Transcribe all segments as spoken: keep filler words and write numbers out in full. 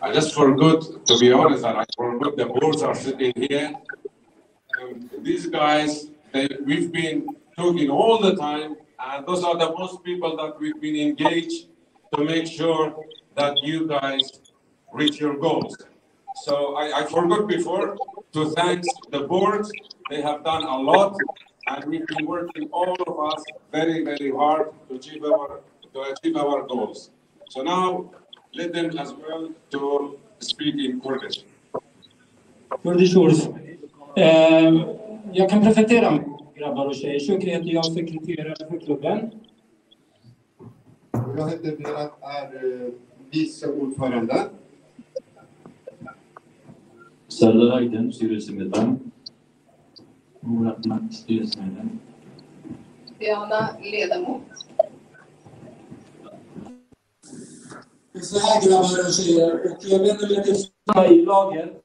I just forgot, to be honest, and I forgot the boards are sitting here. Um, these guys, they, we've been talking all the time, and those are the most people that we've been engaged to make sure that you guys reach your goals. So I, I forgot before to thank the board. They have done a lot, and we've been working, all of us, very, very hard to achieve our, to achieve our goals. So now let them as well to speak in Kurdish. Kurdish words. Ehm, jag kan presentera mig, grabbar och tjejer. Shukri heter jag, sekreterare för klubben. Hur heter Berat, är, eh, vice ordförande. Serdar Aydın, styrelsemedlem. Murat Mak, styrelsemedlem. Diana, ledamot. Så här, grabbar och tjejer, och jag vänder mig till i laget.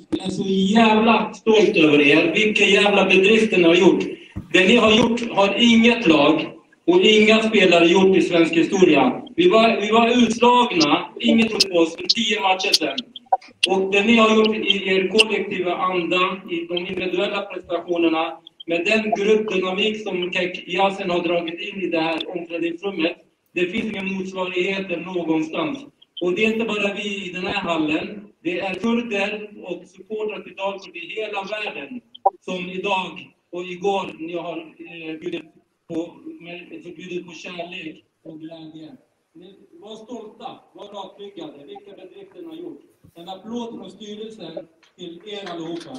Jag är så jävla stolt över er, vilka jävla bedrifter ni har gjort. Det ni har gjort har inget lag och inga spelare gjort i svensk historia. Vi var, vi var utslagna, ingen trodde på oss för tio matcher sedan. Och det ni har gjort i er kollektiva anda, i de individuella prestationerna, med den gruppdynamik som Kek Yasin har dragit in i det här omklädningsrummet, det finns inga motsvarigheter någonstans. Och det är inte bara vi i den här hallen. Det är kurder och supportrar till Dalkurd i hela världen som idag och igår ni har, eh, bjudit på, med, bjudit på kärlek och glädje. Ni, var stolta, var rakryggade, vilka bedrifter ni har gjort. En applåd från styrelsen till er allihopa.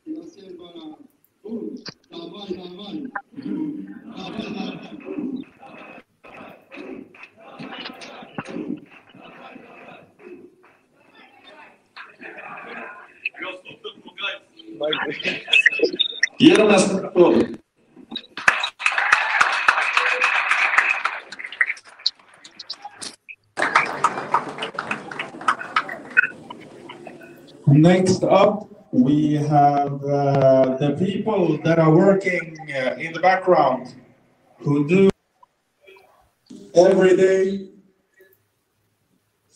Jag ser bara ord. Davay, davay. Davay, davay. Yerine soktu. Next up, we have, uh, the people that are working, uh, in the background, who do every day,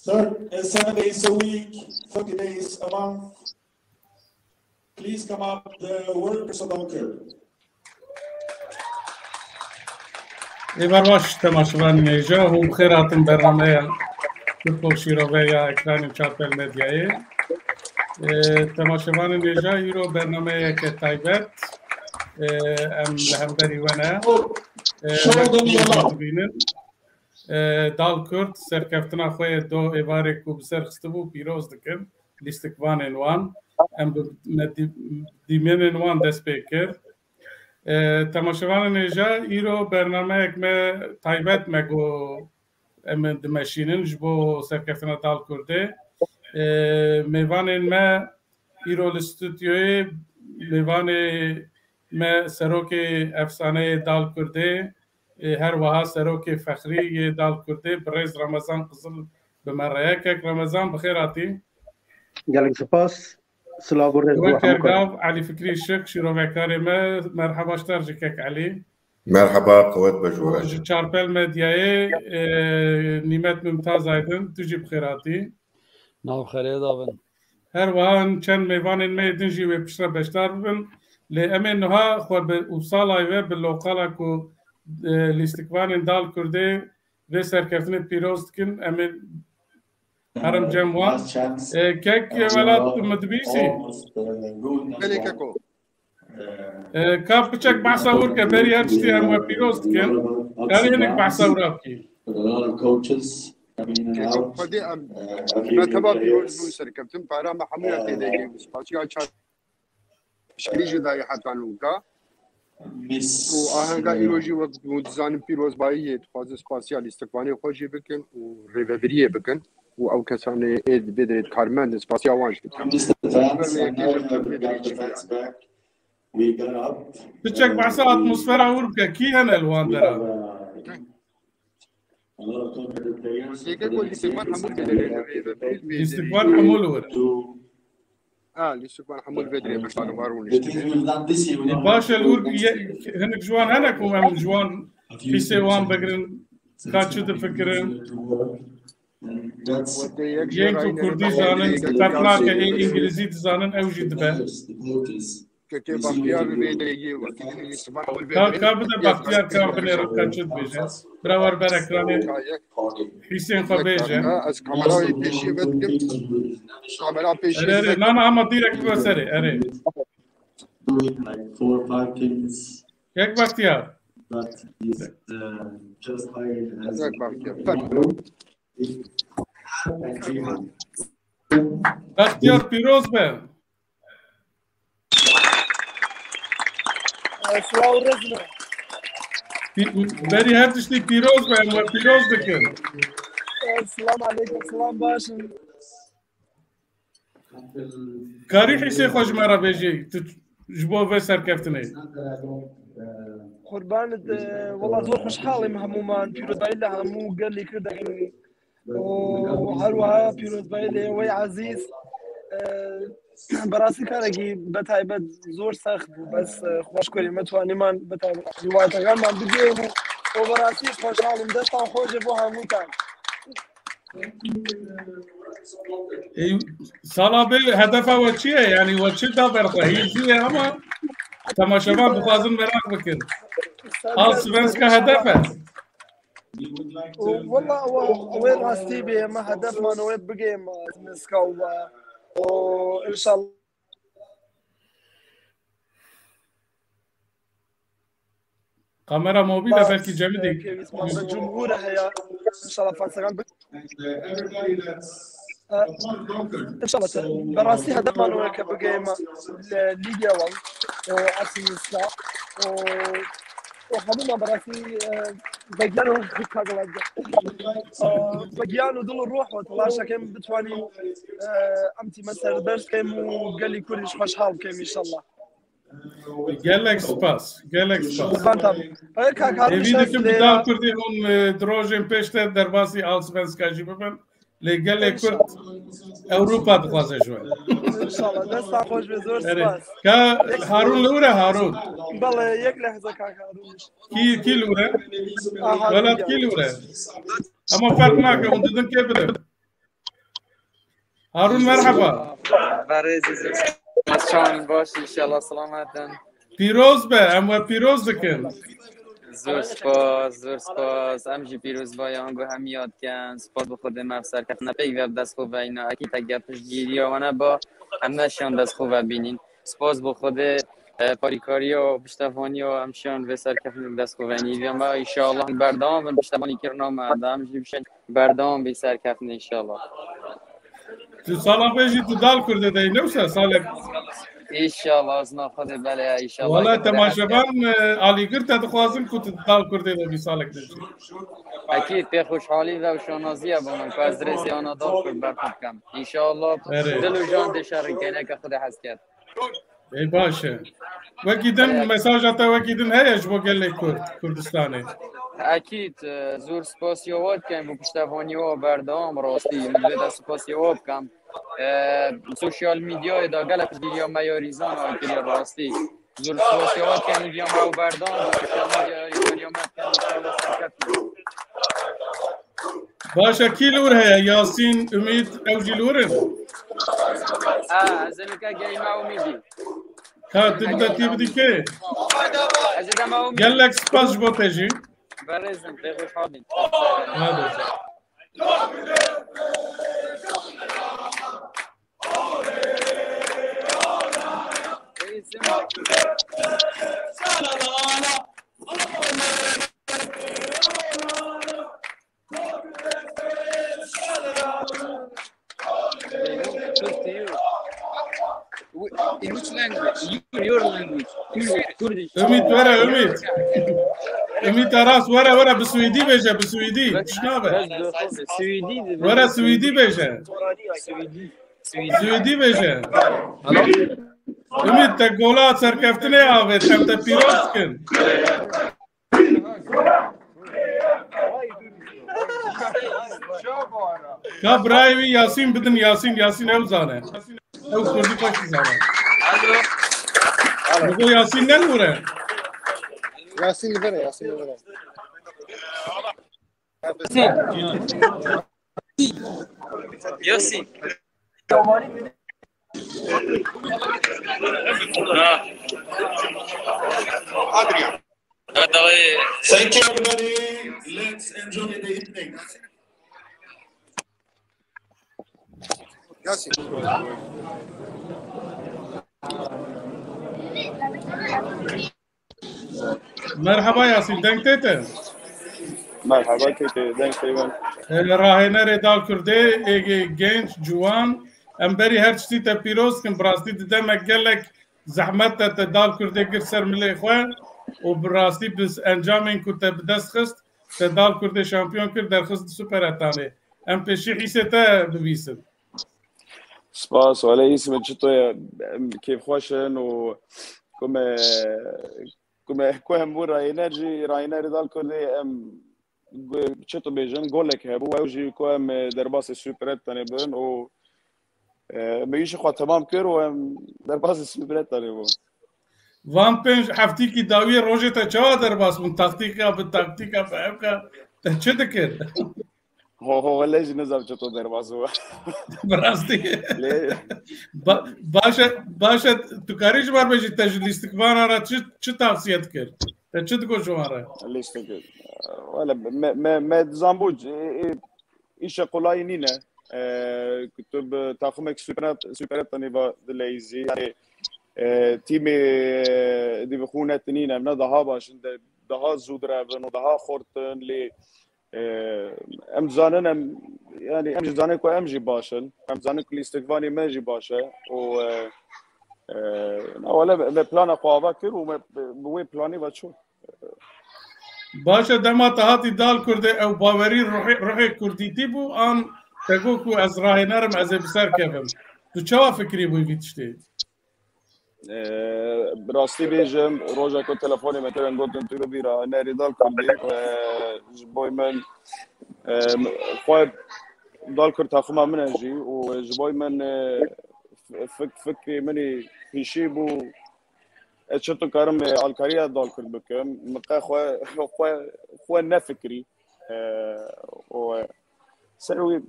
thir-, uh, seven days a week, thirty days a month. Please come up, the workers of Dalkurd. Êvar baş, temaşevanên hêja, hûn bi xêr hatin bernameya Kurd Pop Şîrove ya ekranên Çarpel Medyayê. Ê, temaşevanên hêja, îro bernameyeke taybet, ê, em li hemberî we ne. Ê, em dibînin. Ê, Dalkurd serkeftina xwe yê do êvarê ku bi ser xistibû pîroz dikin, lîstikvanên wan. Em bi, me dî-, dîmenên wan dest pê kir. E, temaşevanên hêja, îro bernameyek me taybet me got em ê dimeşînin ji bo serkeftina Dalkurdê. E, mêvanên me îro li stûdyoyê, mêvanê me serokê efsaneyê Dalkurdê, e, her wiha serokê fexrî yê Dalkurdê, birêz Remezan Qizil bi me re ye. Kek Remezan, bi xêr hatî. Gelek spas. Silav û rêz bo hemû Kergav, Elî Fikrî Şik, şîrovekarê me, merheba ji te re jî kek Elî. Merheba, qewet be ji we re jî. Ji Çarpel Medyayê, e, Nîmet Mumtaz Aydin, tu jî bi xêr hatî. Nav xêrê de bin. Her wiha çend mêvanên me yê din jî wê piştre beşdar bibin. Lê em ê niha xwe bi Upsalay ve bi loqala ku, e, lîstikvanên Dalkurdê vê serkeftinê pîroz dikin. Em ê herim cem wan. E, kek Welat, tu min dibîsî? Belê keko. E, ka piçek behsa wir ke, berî her tiştî em we pîroz dikin. Karî hinek behsa wira bikî. Keko, xwedê em, me teva pîroz bûn serkeftin, para me hemûya tê de yê, spasiya çar. Şirî jî dayê heta nûka. û ahenga îro jî wek hûn dizanin pîrozbayiyê dixwazin spasiya lîstikvanê xwe jî bikin û rêveviriyê bikin û ew kesanê ê di vê derê karmend in spasiya wan jî dikin. Piçek behsa atmosfera wir bike, kî hene li wan dera? Lîstikvan hemû li vê derê rêvevirî li vê derê. Lîstikvan hemû li wir. Ha, lîstikvan hemû li vê derê biştanê var rûniştî. Ê, baş e, li wir ye-, hinek ji wan hene ku em ji wan hîsê wan bigirin, ka çi difikirin. Yên ku kurdî zanin, ferq nake, ê îngilîzî dizanin, ew jî dibe. Kekê Baxtiyar bi vê derê yê wekî. Ka, ka bide Baxtiyar, ka binêre, ka çi dibêje. Bira wer ber ekranê. Hîsên xwe bêje. Ha, ez kamerayê pêşî vedikim. Kamera pêşî Erê, erê, vedikim. Na, na, ama direkt bi serê, erê. Kek Baxtiyar. Kek Baxtiyar. Baxtiyar pîroz be. Silav û rêz me. Pî-, berî her tiştî pîroz be, em we pîroz dikin. Silam aleykum, silam, baş in. Karî hîsê xwe ji me re bêjî, tu ji bo vê serkeftinê. Qurbanit, e, wela zor xweşhal im hemûman, pîrozbayî li hemû gelê Kurd dikim. û her wiha pîrozbayî lê wê ezîz, e, berastî karekî betaybet zor sext bû, bes, e, xweş kurê me twanîman betaybet rîwayetekanman bigihînin û, û berastî xweşhal im, destan xweş e bo hemûtan. Ê, sala bê hedefa we çi ye? Yanî we çi da ber xwe? Hîn jî ye ama temaşevan dixwazin meraq bikin. Allsvenska hedef e. Wela ew, ew ê rastî bê, me hedefman ew ê bigihîme Allsvenska û, û înşallah. Kamera mobîl e, belkî Cemîdî. Pêwîstman bi cumhûr heye. Înşallah fasiqan bi-, e, înşallah te. Berastî hedefman weke bigihîme li Lîgya wan, e, Ersin Misra. O, o hemûman berastî, e, vegiyan û kagilanda. E, vegiyan û dil û ruh û telaşa kem bitwanî, e, em tîme serberz kem û gelî Kurd jî xweşhal kem înşallah. Gelek spas, gelek spas. Qurban tam. Ay, kak Hêvî dikim bi dal kurdî hûn, e, di rojên pêş de derbasî Allsvenska jî bibin. Lê gelê Kurd Ewropa dixwaze ji we. Înşallah. Desta xweş be, zor spas. Ka Harun li wir e, Harun? Belê, yek lehze kak Harun. Kî, kî li wir e? Aha, Welat kî li wir e? Ama ferq nake, hûn didin kê bidin. Harun, merhaba. Berêz Ezîz. Çawan baş, înşallah selamet in. Pîroz be, em we pîroz dikin. Zor spas, zor spas. Em jî pîrozbayiya hingû hemiya dikin. Spas bo Xwedê me ev serkeftina pêk ve bi dest xwe ve îna. Ekîd eger piştgiriya we neba, em neşiyan dest xwe ve bînîn. Spas bo Xwedê, e, parîkariya, piştevaniya em şiyan vê serkeftinê bi dest xwe ve îna. Hêviya me, înşallah, berdewam bin piştevanîkirina me. Em jî bişên berdewam bî serkeftin înşallah. Tu sala bê jî tu dal kurdê de, ne wisa salek? Înşallah, ez nav Xwedê belê ya, înşallah. Wala temaşevan, e, alîgir te dixwazin ku tu dal kurdê de bî salek de jî. Ekîd, pê xweşhalî ve û şanaziya bo min ku ez rêzê ana dal kurd berxwe bikem. Înşallah. Erê. Dil û can dê şerin kêneke Xwedê hez ket. Ê, baş e. Wekî din, mesaja te wekî din heye ji bo gelê Kurd, Kurdistanê? Ekîd, e, zor spasiya we dikim bo piştevaniya we berdewam, rastî. Min vê de spasiya we bikim. E, sosyal medyayê de gelek piştgiriya me ya rîzan a kiriye rastî. Zor spasiya we dikim, hêviya me ew berdewam bo sosyal medyaya rîzaniya me dikim, înşallah serkeftin. Baş e, kî li wir heye? Yasîn, Umîd, ew jî li wir in? Ha, ez ê nike gehîme Umîdî. Ka tu bide tî bidî kê? Ez ê dema Umîdî. Gelek spas ji bo te jî. Berêzim, pê xweşhal bin. Hadi. In which language? Your, your language. Ümit, were, Ümit. Ümit Aras, were, were, bi Swêdî bêje, bi Swêdî. Tişt nabe. Were, Swêdî bêje. Swêdî bêje. Ümit, te gola serkeftinê avêt, em te pîroz dikin. Ka birayê wî Yasîn bidin, Yasîn, Yasîn ew zane. Ew kurdî xweş dizane. Alo. Alo. Digo Yasîn ne li wir e? Yasîn li vir e, Yasîn li vir e. Yasîn. Adrian. Thank you, everybody. Let's enjoy the evening. Yasîn. Merhaba Yasîn, deng tê te? Merhaba, kê te, deng tê min. Ê, rahênerê Dal Kurdê, ê, genç, ciwan. Em berî her tiştî te pîroz dikin. Bi rastî di demek gelek zehmet te, te Dal Kurdê girt ser milê xwe û bi rastî bi encamên ku te bi dest xist, te Dal Kurdê şampiyon kir, derxist di Super Etanê. Em pêşî hîsê te bibîsin. Spas, wele hîsê min çito ye. Em kêfxweş in û ku me, ku me, ku em bû rayîner jî, rayînerê Dal Kurdê em gu-, çito bêjin, golek hebû, ew jî ku em derbasê Super Etanê bin û, e, me îşê xwe temam kir û em derbasê Super Etanê bûn. Van pênc heftîkî dawiyê rojê te çawa derbas bûn? Taktîka bi taktîka bi evka te çi dikir? Ho, ho, wele jî nizam çito derbas bû. Bi rastî. Lê Ba-, baş e, baş e, tu karî ji bar bêjî te ji lîstikvana re çi, çi tavsiye dikir? Te çi digot ji wan re? Lîstik. Wele me, me, me dizanbû, e, e, îşe qolayî nîne. E, ku tu bi taxumek Super, Super Etanê ve dileyîzî. Yani, e, tîmê, e, dî bi xûne tinîne, em ne daha baş in, de, daha zû direvin û daha xurt in, lê Ee, em dizanin, em, yani em jî dizanin ku em jî baş in. Em dizanin ku lîstikvanê me jî baş e. Û, e, e, na wele me plana xwe ava kir û me bi, bi wê planê ve çû. Baş e, dema te hatî Dal Kurdê ew bawerî ruhê, ruhê kurdîtî bû, an te got ku ez rahêner im, ez ê bi ser kevim. Tu çawa fikirî bûyî vî tiştê? Ee, bi rastî bêjim, roja ku telefonê me kirin, gotin tu bira nerî Dal Kurdî, e, ji boy min, e, xwe Dal Kurd taxima min e jî û ji boy min, e, fik-, fikrê min ê pêşî bû, ez çi tu karim, e, alkariya Dal Kurd bikim, min qe xwe, xwe, xwe nefikirî. E, û, e, Ser wî,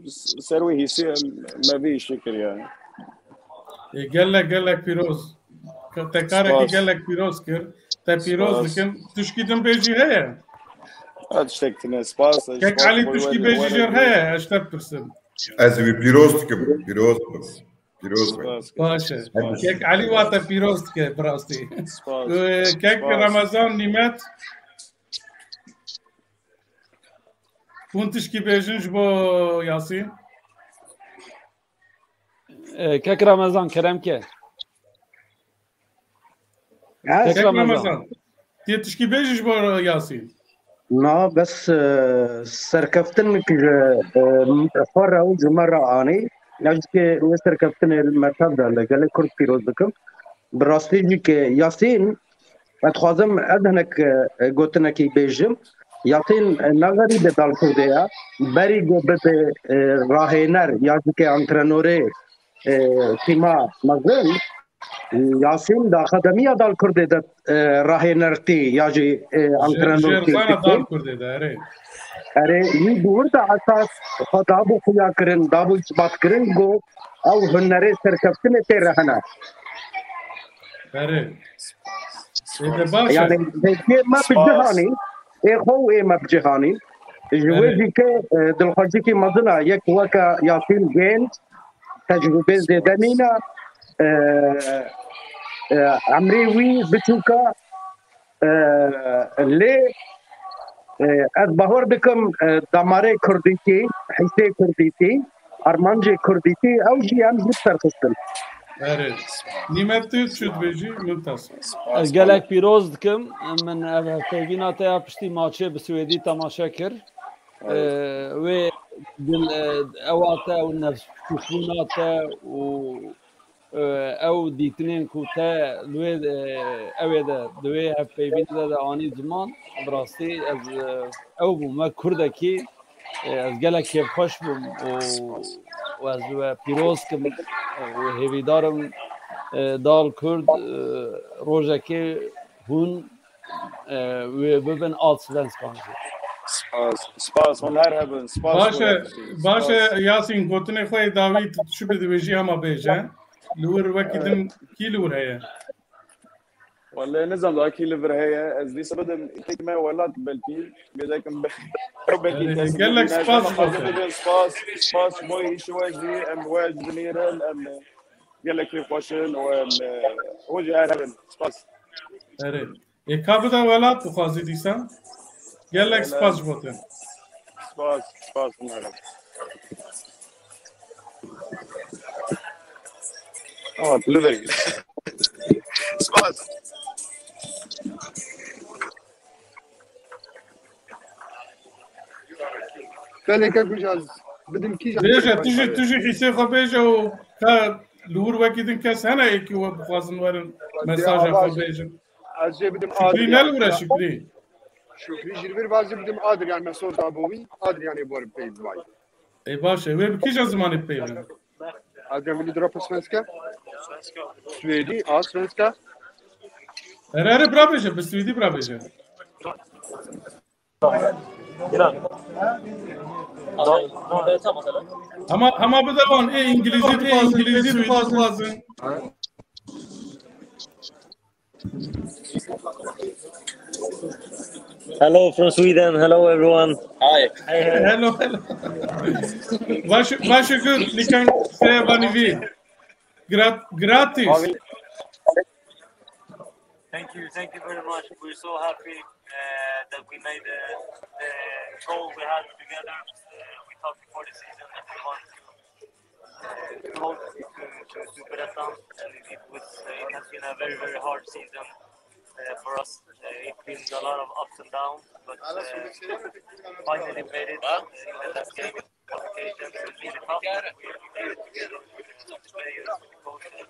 ser wî hîsê me vî îşê kiriye. Ê, gelek, gelek pîroz. Te karekî Spas. Gelek pîroz kir. Te pîroz Spas. Dikin. Tişkî din bêjî heye? Ha, tiştek tine. Spas. Kek Spas. Elî tişkî bêjî jêr heye? Ez te pirsim. Ez wî pîroz dikim. Pîroz bim. Pîroz bim. Spas. Baş e. Spas. Kek Elî wa te pîroz dike, bi rastî. Spas. Ee, kek Spas. Remezan Nîmet. Hûn tişkî bêjin ji bo Yasîn? E, Kek Ramazan, kerem ke. Ez Kek Kek Ramazan. Ramazan. Tê tişkî bêjî ji bo Yasîn? Na, bes, e, serkeftinek ji, e, xwe re û ji me re anî. Ez jî ke wê serkeftinê li me tev de li gelê Kurd pîroz dikim. Bi rastî jî ke Yasîn, ez dixwazim ez hinek, e, gotinekî bêjim. Yasîn, e, ne xerîbê Dal Kurdê ye. Berî ku bibe, e, rahêner ya jî ke antrenorê, e, tîma mezin, Yasîn di akademiya Dal Kurdê de, e, rahênertî ya jî, e, antrenortî jêrzana dikir. Dal Kurdê de, erê. Erê, wî bi wir de esas xwe dabû xuya kirin, dabû îsbat kirin ku ew hunerê serkeftinê tê re hene. Erê. Ê, de baş e. Yani, hêkê me bi Spas. Cihanî, ê xwe û ê me bi cihanî. Ji wê Erê. Jî ke, e, dilxwazîkî mezin e, yek weke Yasîn Genç, tecrûbê zêde nîne, e, e, emrê wî biçûk e, e, lê, e, ez bawer dikim, e, damarê kurdîtî, hîsê kurdîtî, armancê kurdîtî, ew jî em jî serxistin. Erê. Nîmet, tu çi dibêjî? Min tas. Ez gelek pîroz dikim. Min ev hevpeyvîna te ya piştî maçê bi Swêdî temaşe kir. Ee, wê dil, e, ewa te û nefsbûna te û, e, ew dîtinên ku te li wê, e, ew ê de, di wê hevpeyvînê de, de anî ziman, bi rastî ez, e, ew bûm, wek Kurdekî, e, ez gelek kêfxweş bûm û, û ez we pîroz kim û hêvîdar im, e, dal Kurd, e, rojekê hûn, e, wê bibin Allsvenskan jî. Spas, spas, hûn her hebin. Spas. Baş e, baş e, Yasîn, gotinê xwe yê dawî tu çi bidibêjî hema bêje. Li wir wekî din kî li wir heye? Wele nizam da kî li vir heye. Ez dîsa bidim tek me welat belkî. Gecekim be. Belkî. Gelek spas ji bo te. Spas, spas ji bo îşê we jî, em we ji binêrin, em gelek kêfxweş in û em, e, hûn jî her hebin. Spas. Erê. Ê ka bide welat dixwazî dîsa. Gelek spas ji bo te. Spas, spas, Mehmet. Tamam, lütfen. Spas. Belê ke gucaz. Bidim kîjan. Bêje, tu jî, tu jî hîsê xwe bêje û ka li wir wekî din kes hene ê kî we bixwazin werin mesaja xwe bêjin. Ez jê bidim Şükrî ne li wir e Şükrî? Şükrî jî li vir vazî bidim Adrian, mesaj da bo wî. Adrianê bor pey vay. Ê baş e. Wê bi kîja zimanê peyvin? Adrian, vill du dra på svenska? Swedi, ja, svenska. Erê, erê, bira bêje, bi swêdî bira bêje. Hema, hema bide wan, ê îngilîzî dixwazin, ê swêdî dixwazin. Hello from Sweden. Hello everyone. Hi. Hello, hello. Varsågod, ni kan säga vad ni vill. Grat-, grattis. Thank you, thank you very much. We're so happy uh, that we made the, the goal we had together. Uh, we talked before the season that we want to uh, go to, to, to Superettan, and it was uh, it has been a very, very hard season uh, for us. Uh, it's been a lot of ups and downs, but uh, finally made it uh, in the last game. Qualifications will be the cup. We made it together with the players, the coaches, uh,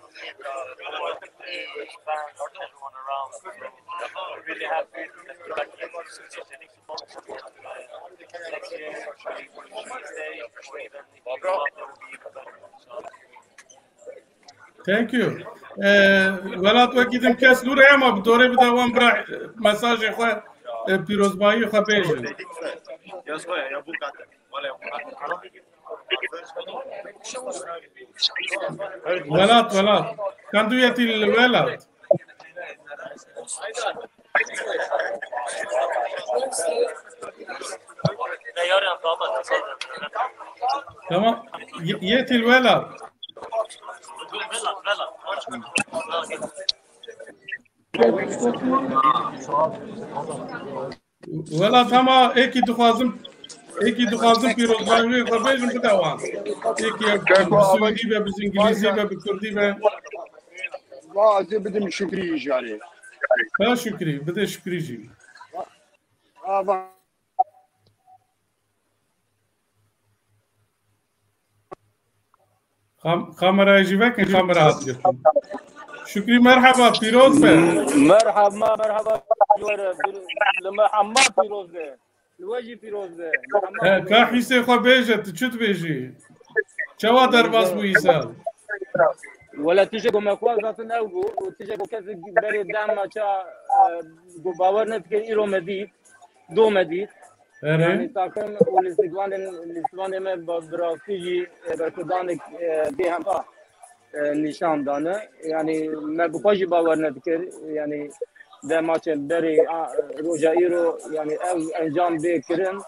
the board, uh, the fans, everyone around. So we're really happy that we're back in this position. Thank you. Ee, welat wekî din kes dûr heye, ma bi dorê bide wan bira mesajê xwe, e, pîrozbayî xwe bêjin. Welat, welat. Kan du yetî li welat. Tamam. Ye-, yetî li welat. Welat hema êkî dixwazim, êkî dixwazim pîrozbayî xwe bêjin bide wan. Êkî bi swêdî be, bi îngilîzî be, bi kurdî be. Va ez ê bidim Şükrî jî. Ha Şükrî, bide Şükrî jî. Ava. Kam-, kamerayê jî vekin, kamera hat girtin. Şükrî merheba, pîroz be. Merhaba, merhaba. Li me hema pîroz be. Li we jî pîroz be. He, ka hîsê xwe bêje, tu çi dibêjî? Çawa derbas bû îsal? Wele tiştek ku me xwest zaten ew bû. Û tiştek ku kesek berê dema ça, e, ku bawer nedikir îro me dît. Do me dît. Erê. Yanî takım û lîstikvanên, lîstikvanê me bi, bi rastî jî, e, berxwedanek, e, bêhempa, e, nîşan dane. Yanî me bi xwe jî bawer nedikir. Yanî dema çend berê, a, roja îro, yanî ev encam bê kirin,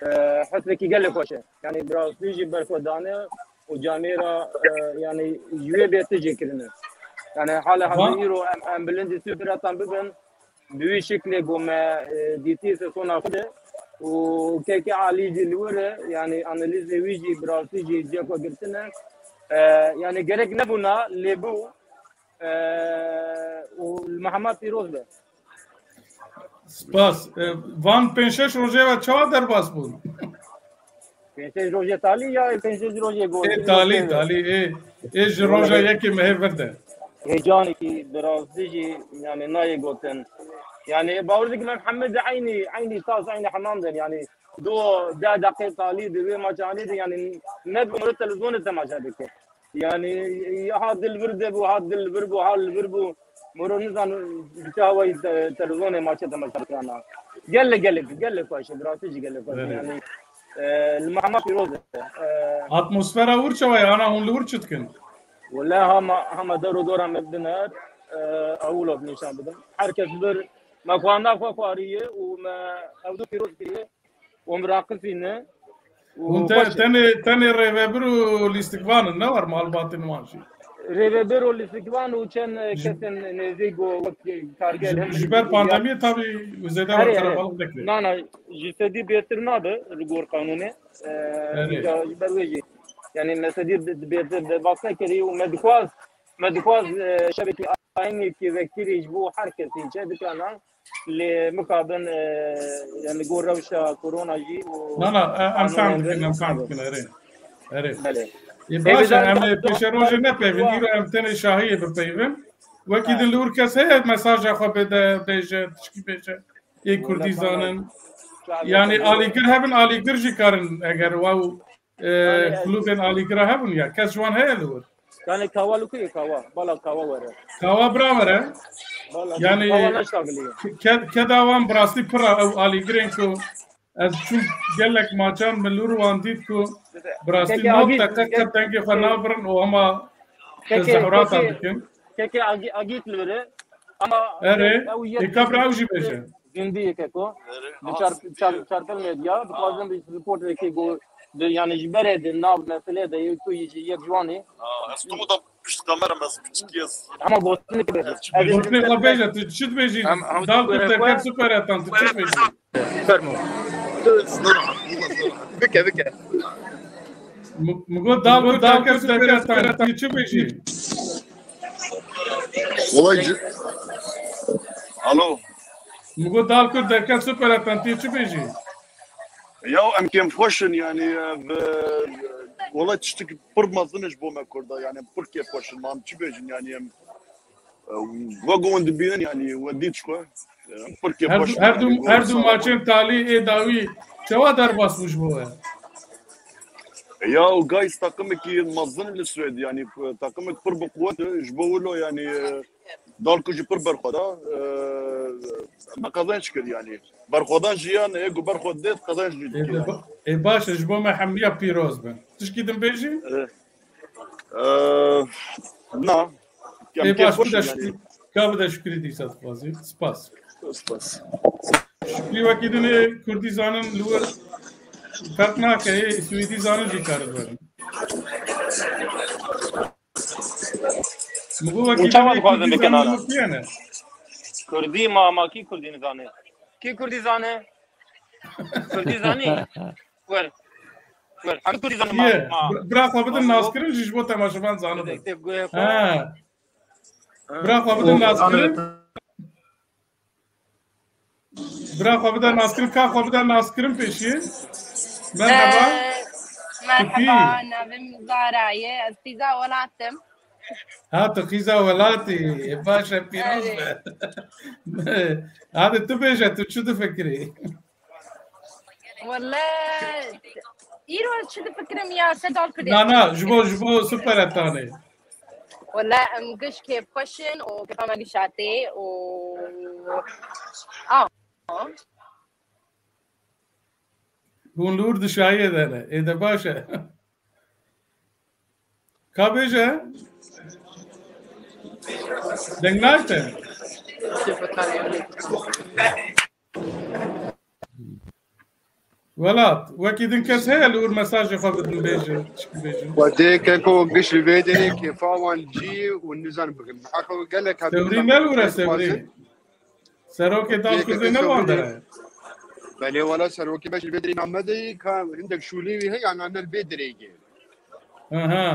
e, hesrekî gelek xweş e. Yanî bi rastî jî berxwedane û camêra, e, yanî ji wê bê tijê kirine. Yanî hala hezir îro em, em bilindî Superettan bibin, bi wî şiklê ku me, e, dîtî sezona xwe de û kekê Alî jî li wir e, yanî analîzê wî jî bi rastî jî cihê xwe girtine. E, yani gerek nebûna lê bû, e, û li me hema pîroz be. Spas. E, van pênc şeş rojê ve çawa derbas bûn? Pênc şeş rojê talî ya pênc şeş rojê got? Ê talî, talî, ê, ê ji roja yekê mehê vir de. Heyecanekî bi rastî jî, yani, nayê gotin. Yani, bawer dikim em hemî di eynî, eynî tas, eynî hemam der. Yani, do deh deqê talî di wê maçanê de, yani, ne bi miro televîzyonê temaşe dike. Yani, ya ha dil vir de bû, ha dil vir bû, ha li vir bû. Miro nizan bi çawa te-, televîzyonê maçê temaşe dikirana. Gelek, gelek, gelek xweş e, bi rastî jî gelek xweş e. Evet. Yani, e, li me hema pîroz e. E, Atmosfera wir çawa ye? Ana hûn li wir çi dikin? Wele hema, hema der û dora me bidin her, e, ewilo nîşan bidin. Her kes bir me xwanda xwe xwariye û me ew du pîroz kiriye û em raqifîne û Hûn te-, xweş e. Tenê, tenê rêvebir û lîstikvan in, ne war malbatên wan jî? Rêvebir û lîstikvan û çend, e, Ji kesên nêzîk û wek kargeh Ji, hemî ji ber ya pandemiyê tabî zêde Herê, wer herê. Qerebalix nekiriye. Na, na, ji sedî bêtir nabe li gor qanûnê. E, Herê. Îca ji ber wê jî. Yani me sedî bi-, bêtir derbas nekirî û me dixwaz, me dixwaz, e, şevekî aynekî vekirî ji bo her kesî çêbikana. Lê mixabin, e, yani gor rewşa korona jî û Na, na, e, em fehm qanûnên dikin, em fehm dikin, erê. Erê. Belê. Ê, Ê, baş e, bizan em ê pêşerojê nepeyvin, îro em tenê şahiyê bipeyvin. Wekî Ha. din li wir kes heye mesaja xwe bêde, bêje, tişkî bêje. Ê Kurdî zanin. Yani alîgir hebin, alîgir jî karin eger wa û, e, Yani, klubên alîgira hebin ya. Kes ji wan heye li wir? Yani kawa li ku ye kawa? Bala kawa were. Kawa bira were. Bala Yani, kawa naştagiliye. Ke-, keda wan bi rastî pir e, ew alîgirên ku ez çûm gelek maçan min li wir wan dît ku bi rastî Keke nod agî-, deqe kek-, qet dengê xwe nabirin û hema Keke, tezahurata keke, dikin. Keke agî-, agît li vir e. Ama Erê, ew yek ê ka bira ew jî bêje. Zindî yekeko. Erê, Bi aha, çar-, zindî çar-, ye. Çarpel medya, dixwazim bi reportekê go-, di, yani ji berê de nav meselê de yek tu yî ji yek ji wan ê. Aa, ez tu da pişt kamera ez piçik ez. Ama gotinê ki bêje. Gotinê xwe bêje, tu çi dibêjî? Em, em Dal tu tu derket xwe- super etan, tu çi dibêjî? Fermo. Bike, bike. Mi, mi got dal ku dal ku derket, tu çi bêjî? Olay ci- Alo. Mi got dal ku derket super etan, tu çi bêjî? Ya em kêm xweş in yani, e, ve-, wela tiştik pir mezin ji bo me Kurda yani, pir kêf xweş in, ma em çi bêjin yani, em Wek hûn dibînin, yanî we dît xwe, e, pir kêfxweş bû, yanî, her du, her du maçên talî ê dawî çawa derbas bû ji bo we? Ya, û Guys takimekî mezin li Swêd, yanî, takimek pir bi quwet e, ji bo wilo, yanî, e, dal ku jî pir berxwe da, e, me qezenc kir, yanî. Berxwedan jiyan e, ku berxwe dê, qezenc jî dike, yanî. Ê, ba-, ê, baş e, ji bo me hemiya pîroz bin. Tişkî din bêjî? E, e, na. Ê, baş, bide şukrî, ka bide şukrî dîsa dixwazî. Spas. Spas. Şukrî wekî din ê kurdî zanin li wir ferq nake, ê swêdî zanin jî karin werin. Min got wekî din ê kurdî zanin li wir kî ne? Kurdî ma, ma kî kurdî nizane? Kî kurdî zane? Kurdî zanî? Wer. Wer. Hemî kurdî zanî ma, ma. Bira xwe bidin naskirin jî ji bo temaşevan zanibin. Ha. Bira xwe bidin naskirin. Bira xwe bide naskirin, ka xwe bide naskirin pêşî. Merheba. Ee, merheba, navê min Zara ye. Ez qîza welat im. Ha, tu qîza welatî. Baş e, pîroz be. Hadi tu bêje, tu çi difikirî? Wele, îro çi difikirim ya, se dal kurdê. Na, na, ji bo, ji bo Super Etanê. Wele, em giş kêfxweş in û kefa me giş hatê û, a. Hûn li wir di şahiyê de ne. Ê de baş e. Ka bêje? Deng nayte? Welat, wekî din kes heye li wir mesajê xwe bidin bêjin, çi bêjin? Xwedê keko giş li vê derê kêfa wan cî û nizan bikin. Heqo gelek hat Sewrî ne li wir e, Sewrî? Serokê dal Kurdê ne li wan derê? Belê wala serokê beş li vê derê namedeyî ka hindek şûlê wî heye, yan ne li vê derê yê. Aha.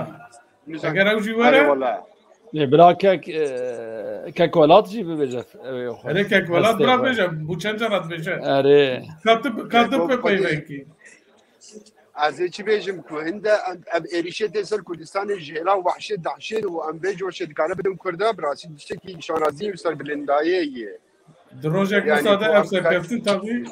Eger ew jî were. Erê wala. Lê bira kek, e, kek welat jî bibêje, ew ê xwe. Erê kek welat bira bêje, bû çend cara dibêje. Erê. Ka tu, ka tu pe peyvekî. Ez ê çi bêjim ku hinde em, em êrîşê tê ser Kurdistanê ji hêla wehşê dehşê û em vê coşê dikare bidin Kurda, bi rastî tiştekî şanazî û serbilindayê ye. Di rojek wisa de ev serkeftin tabî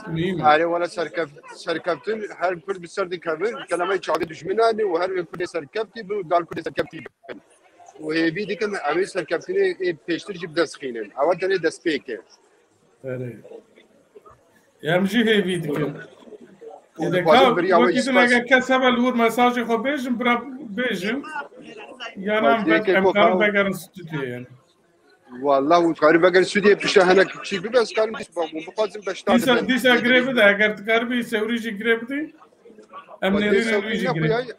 muhîm e. Erê wala serkef-, serkeftin her Kurd bi ser dikevin, kelemeyê çavê dijminan e û her wê Kurdê serkeftî bin û dal Kurdê serkeftî bin. Û hêvî dikim em ê serkeftinê ê pêştir jî bi dest xînin. Ewa tenê destpêk e. Erê. Em jî hêvî dikin. Û Êde dixwazim ka biriya we wekî din spas. Eger kes hebe li wir mesajê xwe bêjin, bira bêjin. Yan em Xweziyê bek-, em keko karin xew. Vegerin stûdyoyê. Wallah, û dikarim vegerin stûdyoyê pişta hinek çî bibe, ez karim dîs bixwim, bixwazim beşdar Dîsa, bibim. Dîsa girê bide, eger dikaribî sewrî jî girê bidî. Em Xweziyê nêrînên wî sewrî jî ne girê. Xweyayê.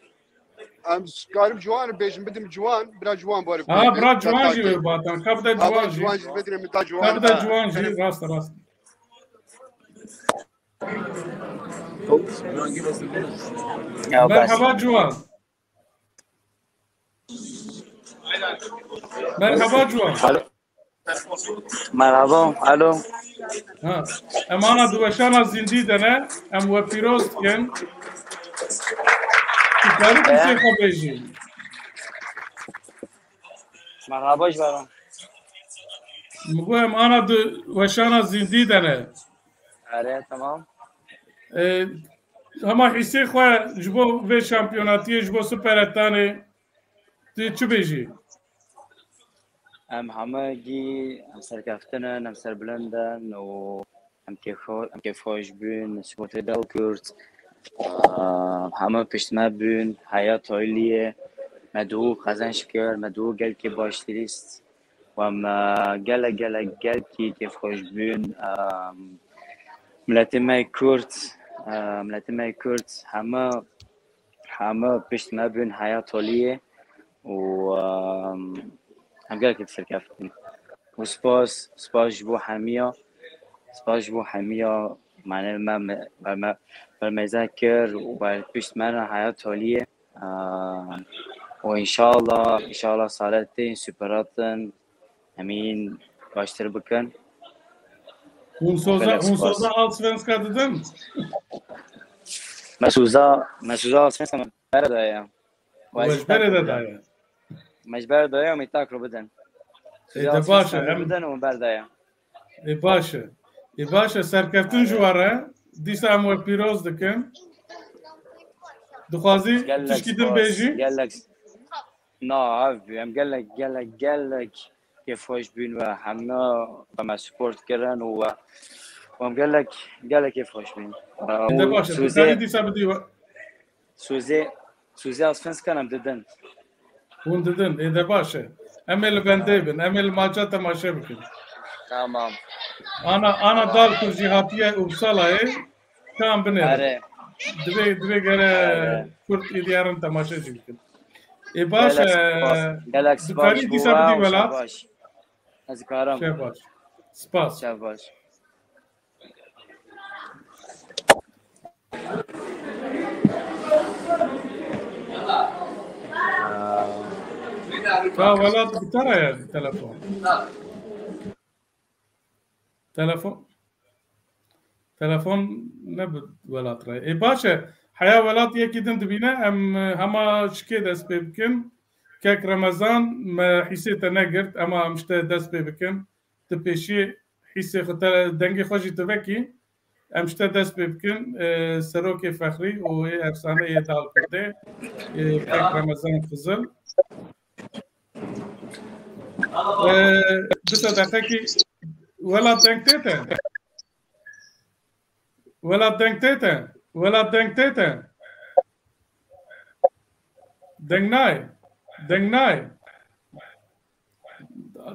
Em karim ciwan bêjim, bidim ciwan, bira ciwan bari. Ha, bira ciwan jî wê batan. Ka bide ciwan jî. Ciwan jî bidire min ta ciwan. Ka bide ciwan jî, rast, rast. Ya, merhaba ciwan. Merhaba ciwan. Alo. Merhaba, alo. Ha, em ana di weşana zindî de ne, em we pîroz dikin. Tu karî qisê xwe bêjî. Merhaba ji ber. Min got em ana di weşana zindî de ne. Erê, tamam. E, hema hîsê xwe ji bo vê şampiyonatiyê, ji bo Super Etanê, tu çi bêjî? Em hemegî em serkeftin in, em serbilind in û em kêfxwe-, em kêfxweş bûn, sportê dal kurt. Aa, heme pişt me bûn, heya taliyê me duhû qezenc kir, me duhû gelkî baştirîst. Û em, e, gelek, gelek, gelkî kêfxweş bûn. E, miletê me yê Kurd, e, miletê me yê Kurd heme, heme pişt me bûn heya toliyê û, e, em gelekî serkeftin. Û spas, spas ji bo hemiya, spas ji bo hemiya, mane me, me, me, me, me meze kir û ber pişt me re heya toliyê. Aa, û înşallah, înşallah saletên superatın emîn baştir bikin. Hûn soza, gelek hûn spas. Soza Allsvenska didin? Me soza, me soza Allsvenska me bere daye. Û ez ji bere de daye. Me ji bere daye, me tak ro bidin. Ê, de baş e, em bidin û bere daye. Ê, baş e. Ê, baş e, serkeftin ji we re. Dîsa em we pîroz dikin. Dixwazî tişkî din bêjî? Gelek. Na, ev, em gelek, gelek, gelek kêfxweş bûn we hemî we me support kirin û we, we em gelek, gelek kêfxweş bûn. Ê, de baş e. Tu dikarî dîsa bidî we. Sozê, sozê Allsvenskan em didin. Hûn didin, ê de baş e. Em ê li bendê bin, em ê li malça temaşe bikin. Tamam. Ana, ana dal ku jî hatiye Uppsalayê, tam binêrin. Erê. Divê, divê gere Erê. Kurd êdî herin temaşe jî bikin. Ê baş e, gelek spas. Gelek spas dikarî dîsa bidî welat. Şev baş. Ez karim. Şev baş. Spas. Şev baş. Ka welat gitara ye telefon. Telefon. Telefon ne bi welat re. Ê baş e. Heya welat yekî din dibîne, em, e, hema şikê dest pê bikin. Kek Remezan, me hîsê te negirt, ema em ji te dest pê bikin. Ti pêşî hîsê xwe te, dengê xwe jî ti vekî. Em ji te dest pê bikin, e, serokê fexrî û ê efsaneyê dal Kurdê, e, kek Remezan Xizil. E, bise deqekî, welat deng tê te? Welat deng tê te? Welat deng tê te? Deng nayê. Deng nayê.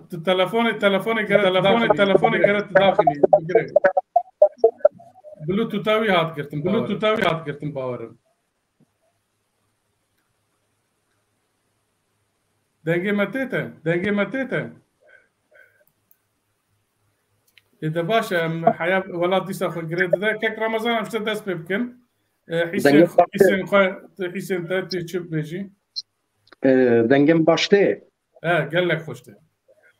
Tu telefonê, telefonê gere, telefonê, telefonê gere tu daxînî, bigire. Bluetooth'a wî hat girtin, Bluetooth'a wî hat girtin, bawerim. Dengê me tê te, dengê me tê te. Ê de baş e, em heya welat dîsa xwe girê dide. Kek Ramazan, em ji te dest pê bikin. E, hîsên, dengê xwe, hîsên xwe, hîsên te, tu çi bêjî? E, dengê min baş tê? E, gelek xweş tê.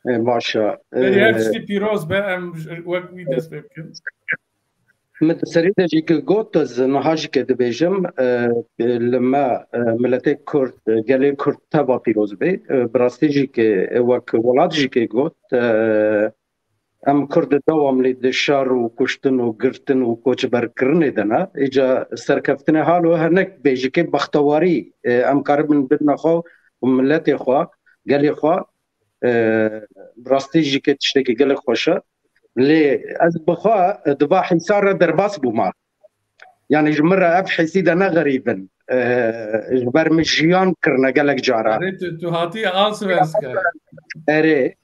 E, baş e. Berî her tiştî pîroz be, em wek wî dest pê bikin. Min di serî de jî ki got, ez niha jî ke dibêjim, e, li me, e, miletê Kurd, e, gelê Kurd teva pîroz bê. E, bi rastî jî ki, e, wek welat jî ki got, e, em Kurd dewamlî di şer û kuştin û girtin û koçberkirinê de ne. Îca serkeftinê halo hinek bê jî ki bextewarî, e, em karibin bidine xwe û miletê xwe, gelê xwe, e, bi rastî jî ki tiştekî gelek xweş e. Lê ez bi xwe di va hîsar re derbas bûma. Yani ji min re ev hîsî de ne xerîb in. E, ji ber min jiyan kirine gelek cara. Erê, tu, tu hatî Allsvenskan. Erê.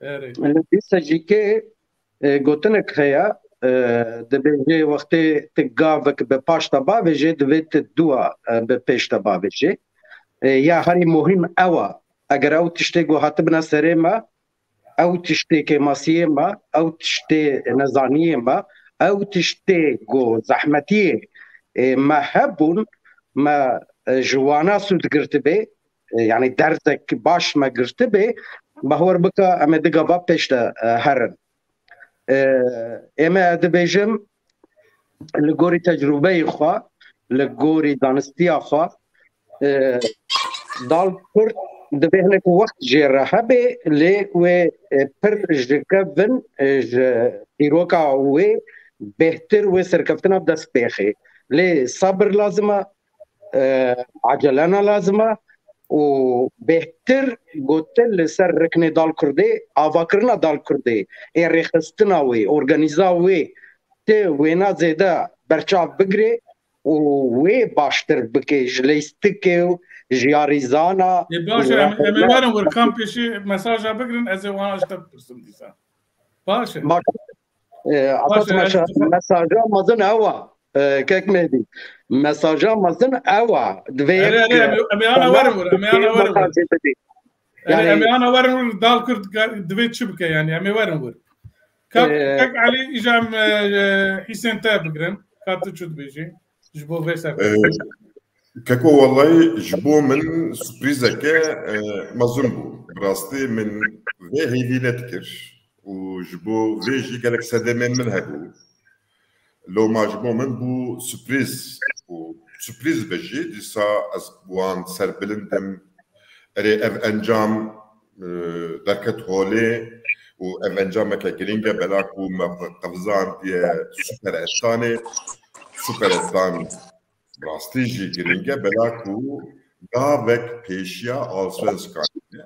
Erê. Li dîsa jî kê, e, gotinek heye, e, dibêje wextê tu gavek bi paş te bavêje, divê tu dua, e, bi pêş te bavêje. E, ya herî muhîm ew e. Eger ew tiştê ku hatibine serê me, ew tiştê kêmasiyê me, ew tiştê nezaniyê me, ew tiştê ku zehmetiyê, e, me hebûn, me, e, ji wana sûd girtibê, e, yani derzek baş me girtibê, bawer bike em ê di gava pêş de, e, herin. E, ê me dibêjim, li gorî tecrûbeyê xwe, li gorî zanistiya xwe, e, dal Kurd divê hinek wext jê re hebe, lê wê, e, pir ji kevin, e, ji dîroka wê bêhtir wê serkeftina dest pêxê. Lê sabir lazim e, e, ecelena lazim e û bêhtir gotin li ser riknê dal Kurdê, avakirina dal Kurdê, ê rêxistina wê, organîza wê, ti wêna zêde berçav bigirê û wê baştir bikê ji leystiké û ji yarîzana. Ê, baş e, em, em ê werin wir, kam pêşî mesaja bigirin, ez ê wana ji te bipirsim dîsa. Baş e. Baş. E, esas mesaja mezin ew e. E, kek Mehdi. Mesaja mezin ew e. Divê Erê, erê, em ê, em ê ana werin wir, em ê ana werin wir. Yani, em ê ana werin wir, dal Kurd divê çi bike yani, em ê werin wir. Kak, e, Kak Elî, îca em, e, e, Hîsên te bigirin. Ka tu çi dibêjî? Ji bo vê ser. E, Keko, wellahî ji bo min surprîzeke, e, mezin bû. Bi rastî min vê hêvî nedikir û ji bo vê jî gelek sedemên min hebû. Loma ji bo min bû surprîz û surprîz be jî dîsa ez wan serbilind im. Erê, ev encam, e, derket holê û ev encameke girîng e, bela ku me qevizaandiye Super Etanê. Super Etan rastî jî girîng e, bela ku gavek pêşiya Allsvenskan e.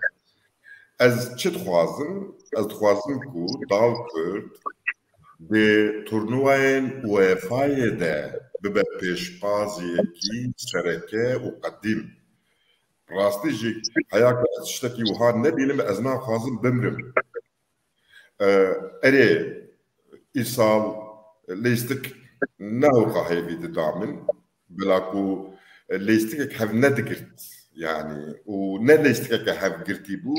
Ez çi dixwazim? Ez dixwazim ku dal Kurd di turnuvayên UEFA'yê de bibe pêşbaziyekî sereke û qedîm. Rastî jî heya ku ez tiştekî wiha nebînim, ez naxwazim bimrim. E, erê, îsal lêstik ne ewqa hêvî dida min, bila ku lêstikek hev nedigirt, yani, û ne lêstikeke hev girtî bû,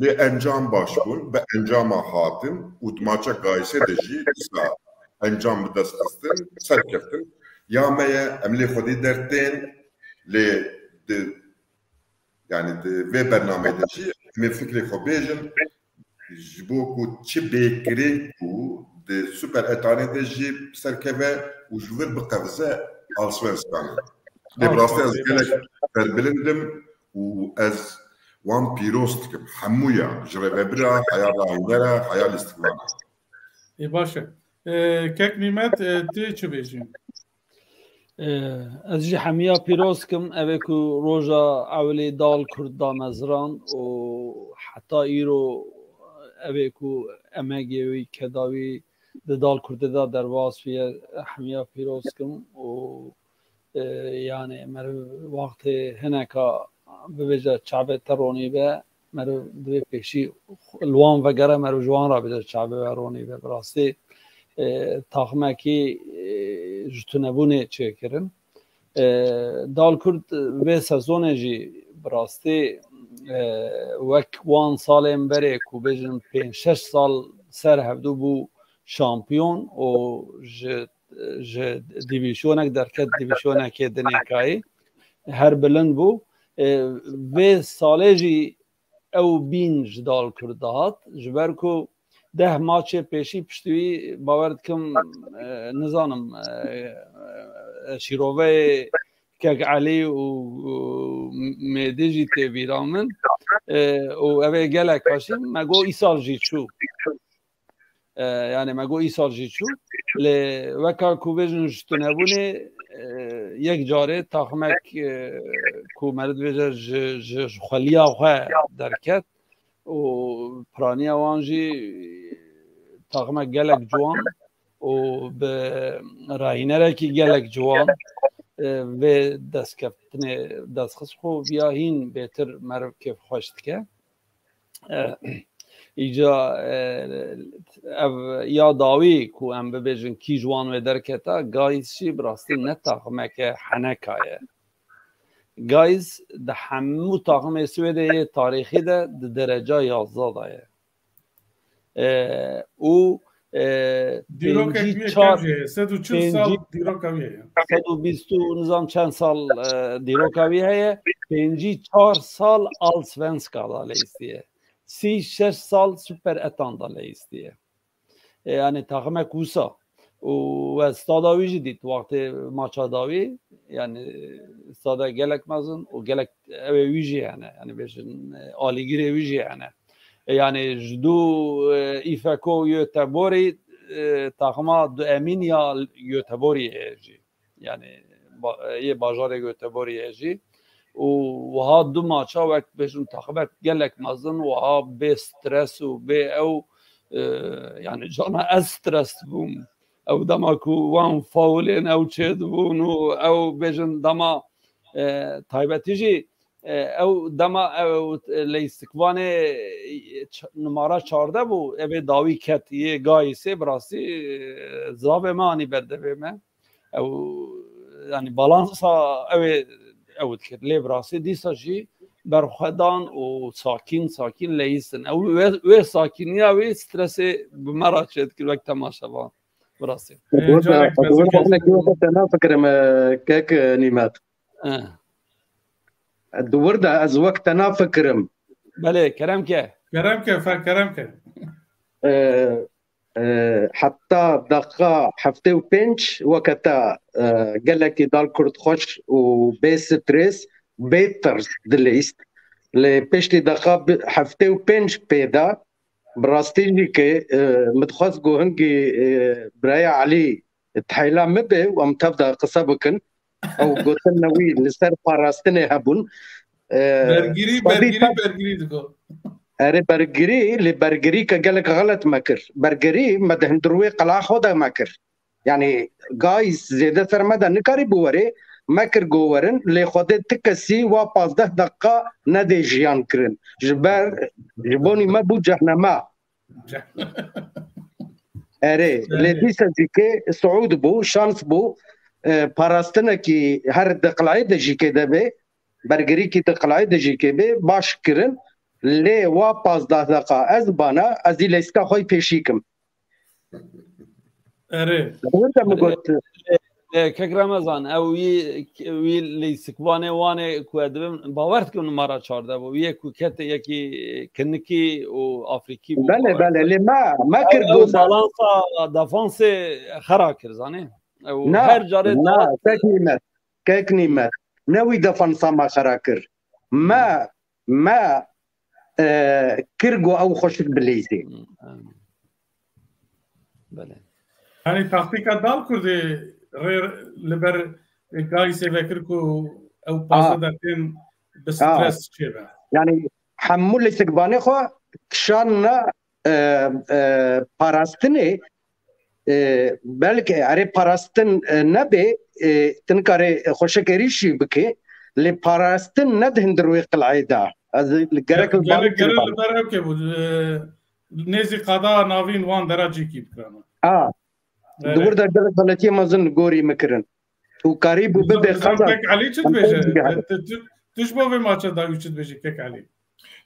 lê encam baş bûn, bi encama hatin û di maça Gaysê de jî dîsa encam bi dest xistin, serkeftin. Ya me ye, em lê Xwedê dertên, lê di, yani, di vê bernameyê de jî em ê fikrê xwe bêjin, ji bo ku çi bêkirê ku di Super Etanê de jî serkeve û ji vir biqevize Allsvenskanê. Lê bi rastî ez gelek serbilind im û ez wan pîroz dikim. Hemûya ji rêvebira, heya rahînera, heya lîstikvana. Ê, baş e. E, Kek Nîmet, e, tu çi bêjî? E, ez jî hemiya pîroz kim, ev ê ku roja ewilê dal Kurd damezran û heta îro ev ê ku emegê wî, keda wî di dal Kurdê de derbas bûye, hemiya pîroz kim û, e, yani meriv wextê hineka bibêje çavê te ronî be, meriv divê pêşî li wan vegere, meriv ji wan re bide çavê we ronî be. Bi rastî, e, taxmekî, e, ji tunebûnê çêkirin. E, dal Kurd vê sezonê jî bi rastî, e, wek wan salên berê ku bêjin pênc şeş sal ser hevdû bû şampiyon û ji, ji divîzyonek derket divîzyonekê dinêkayî her bilind bû. E, vê salê jî ew bîn ji Dal Kurd dihat, ji ber ku deh maçê pêşî piştî wî, bawer dikim, e, nizanim, e, e, şîroveyê Kek Elî û, û Mêdî jî tê bîra min. E, û ev ê gelek xweşî, me got îsal jî çû. E, yani me got îsal jî çû. Lê weka ku bêjin ji tunebûnê, e, yek carê taximek, e, ku meriv dibêje ji, ji, ji xweliya xwe derket û piraniya wan jî taximek gelek ciwan û bi rahînerekî gelek ciwan, e, vê destkeftinê destxist xwe viya hîn bêtir meriv kêfxweş dike. E, îca, e, ev ya dawî ku em bibêjin kî ji wan wê derketa, Gayîs jî bi rastî ne taximeke heneka ye. Gayîs di hemû taximê Swêdê yê tarîxî de di dereca yazdeh de ye. E, û, e, Dîrokek pêncî wî çar, kevcê, sed û çil sal pêncî, dîroka wî heye. Sed û bîst û nizam çend sal, e, dîroka wî heye. Pêncî çar sal Allsvenska da leyîstiye. Sî şeş sal Super Etan da leyîstiye. E, yani taximek wisa. Û we stada wî jî dît wextê maça dawî. Yani stada gelek mezin û gelek ewê wî jî hene. Yani bêjin, e, alîgirê wî jî hene. E, yani ji dû, e, Îfeko Göteborgî, e, taxima du emîn ya Göteborgî heye jî. Yani ba-, yê bajarê Göteborgê ye jî. Û wiha du maça wek bêjin taximek gelek mezin, wiha bê stres û bê ew, e, yani cana ez stres bûm. Ew dema ku wan faulên ew çêdibûn û ew bêjin dema, e, taybetî jî, e, ew dema ew, e, leyîstikvanê, e, ç-, numara çardeh bû, evê dawî ket yê Gayîsê bi rastî, e, zilavê me anî berdevê me. Ew, yani balansa ew ê, ew dikir. Lê bi rastî dîsa jî berxwedan û sakîn, sakîn leyîstin. Ew wê, wê sakîniya wî stresê bi me re çêdikir wek temaşevan. Bi rastî. Ee, Dûr da, carek dûr da mezin hinek weke te nafikirim, e, kek, e, Nîmet. Eh. Dûr da ez wek te nafikirim. Belê, kerem ke. Kerem ke, fe-, kerem ke. E, e, heta deqa heftê û pênc weke te, e, gelekî Dal Kurd xweş û bê stres, bê tirs dileyîst. Lê piştî deqa bi-, heftê û pênc pê de bi rastî jî ke, e, min dixwest ku hingî, e, biraya Elî di heyla min be û em tev de qise bikin. Ew gotin ne wî li ser parastinê hebûn. E, Bergirî, xwedî bergirî, tev- bergirî digo. Erê bergirî, lê bergirî ke gelek xelet me kir. Bergirî me di hundirwê qela xwe de me kir. Yani Gayîs zêde ser me de nikarî biwerê, me kir ku werin, lê Xwedê ti kesî wa pazdeh deqa nedê jiyan kirin. Ji ber, ji bonî me bû cehnema. Erê, lê Erê. dîsa jî ke siûd bû, şans bû, e, parastinekî her di qileyê de jî ke debe, bergirîkî di qileyê de jî ke be, baş kirin. Lê wa pazdeh deqa ez bana, ez dî leyska xwe yî pêşî kim. Erê. Dûr de min got. E, Kek Remezan, ew wî, wî leysikvanê wanê ku ez dibim, bawer dikim numara çardeh bû. Wî yek ku kete yekî kinikî û Afrîkî bû. Belê, belê. Lê me, me kir Ew, ew goza. balansa defansê xera kir, zanî. Ew Na, her carê na, dahat kek Nîmet. Kek Nîmet. Ne wî defansa me xera kir. Me, me, e, kir ku ew xweşik bileyzê. Hmm, em. Belê. Yani taktîka Dal Kurdê rê li ber Gayîsê vekir ku ew A. pazdeh deqên bi A. stres çêbe. Yani hemû lîstikvanê xwe kişanine, e, e, parastinê, e, belkî erê parastin, e, nebe, e, tu nikarê xweşik êrîşî bike, lê parastin ne di hundir wê qileyê de. Ez li gerek Ge-, li gerek, gerek li ber ew ke bû, e, nêzî qada navîn wan dera cîkî bikirana. A. Erê. Di wir de gelek xeletiyê mezin li gorî me kirin. Û karî bû bibe Nizam qeza. Kek Elî çi dibêje? Em Tu, tu, tu ji bo vê maça dawî çi dibêjî Kek Elî?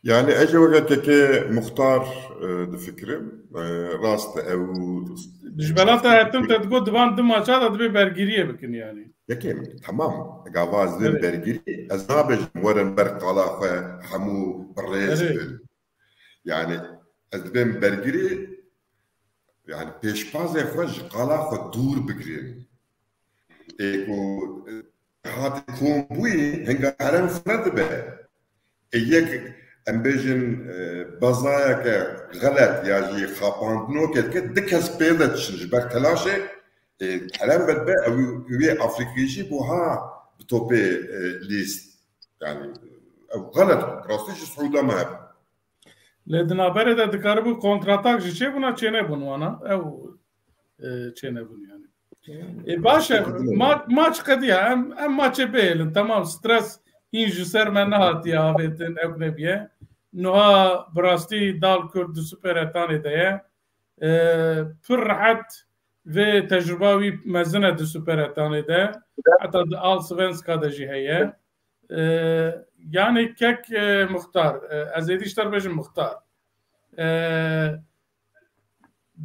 Yani ez jî weke kekê Muxtar, e, difikirim. E, rast e, ew Ji bela te hetim te digot di van du maça de dibê bergiriyê bikin yani. Yekê min, temam. Gava ez dibêm Evet. bergirî, ez nabêjim werin ber qala xwe hemû bi rêz Evet. bin. Yani ez dibêm bergirî, yani pêşbazê xwe ji qala xwe dûr bigirin. Ê ku, e, hatî kom bûyî, hinga herem fire dibe. Ê yek, em bêjin, e, bezayeke xelet ya jî xapandinokê dike, du kes pê ve diçin ji ber telaşê, e, herem vedbe, ew, wê Afrîkî jî bo ha bi topê, e, lîst. Yani, ew xelet bû. Rastî jî Siûda me hebû. Lê di navberê de dikaribû kontratak jî çêbûna, çênebûn wana. Ew, e, çênebûn yani. E, baş e, ma-, maç qediya. Em, em maçê bihêlin. Tamam, stres hîn ji ser me nehatiye avêtin, ew nebiye. Niha bi rastî Dal Kurd di Superettanê de ye. E, pir rehet vê tecrûba wî mezin e di Superettanê de. Heta di Allsvenska de jî heye. E, yani kek, e, Muxtar, e, ez êdî ji te re bêjim Muxtar. E,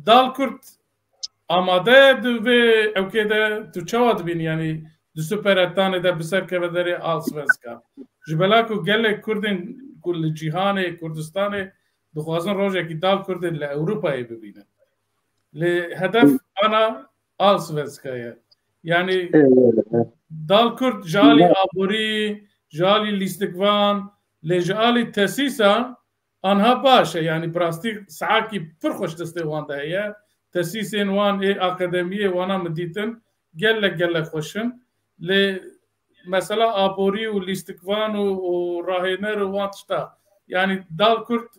Dal Kurd amade ye di vê ewkê de, tu çawa dibînî? Yani di Superettanê de bi ser keve derê Allsvenska. Ji bela ku gelek Kurdên ku li cîhanê, Kurdistanê dixwazin rojekî Dal Kurdên li Ewropayê bibînin. Lê hedef ana Allsvenska ye. Yani Dal Kurd ji alî aborî, ji alî lîstikvan, lê ji alî tesîsan anha baş e. Yani bi rastî saekî pir xweş destê wan de heye. Tesîsên wan ê akademiyê wana min dîtin gelek gelek xweş in. Lê mesela aborî û lîstikvan û, û rahêner û wan tişta. Yani Dal Kurd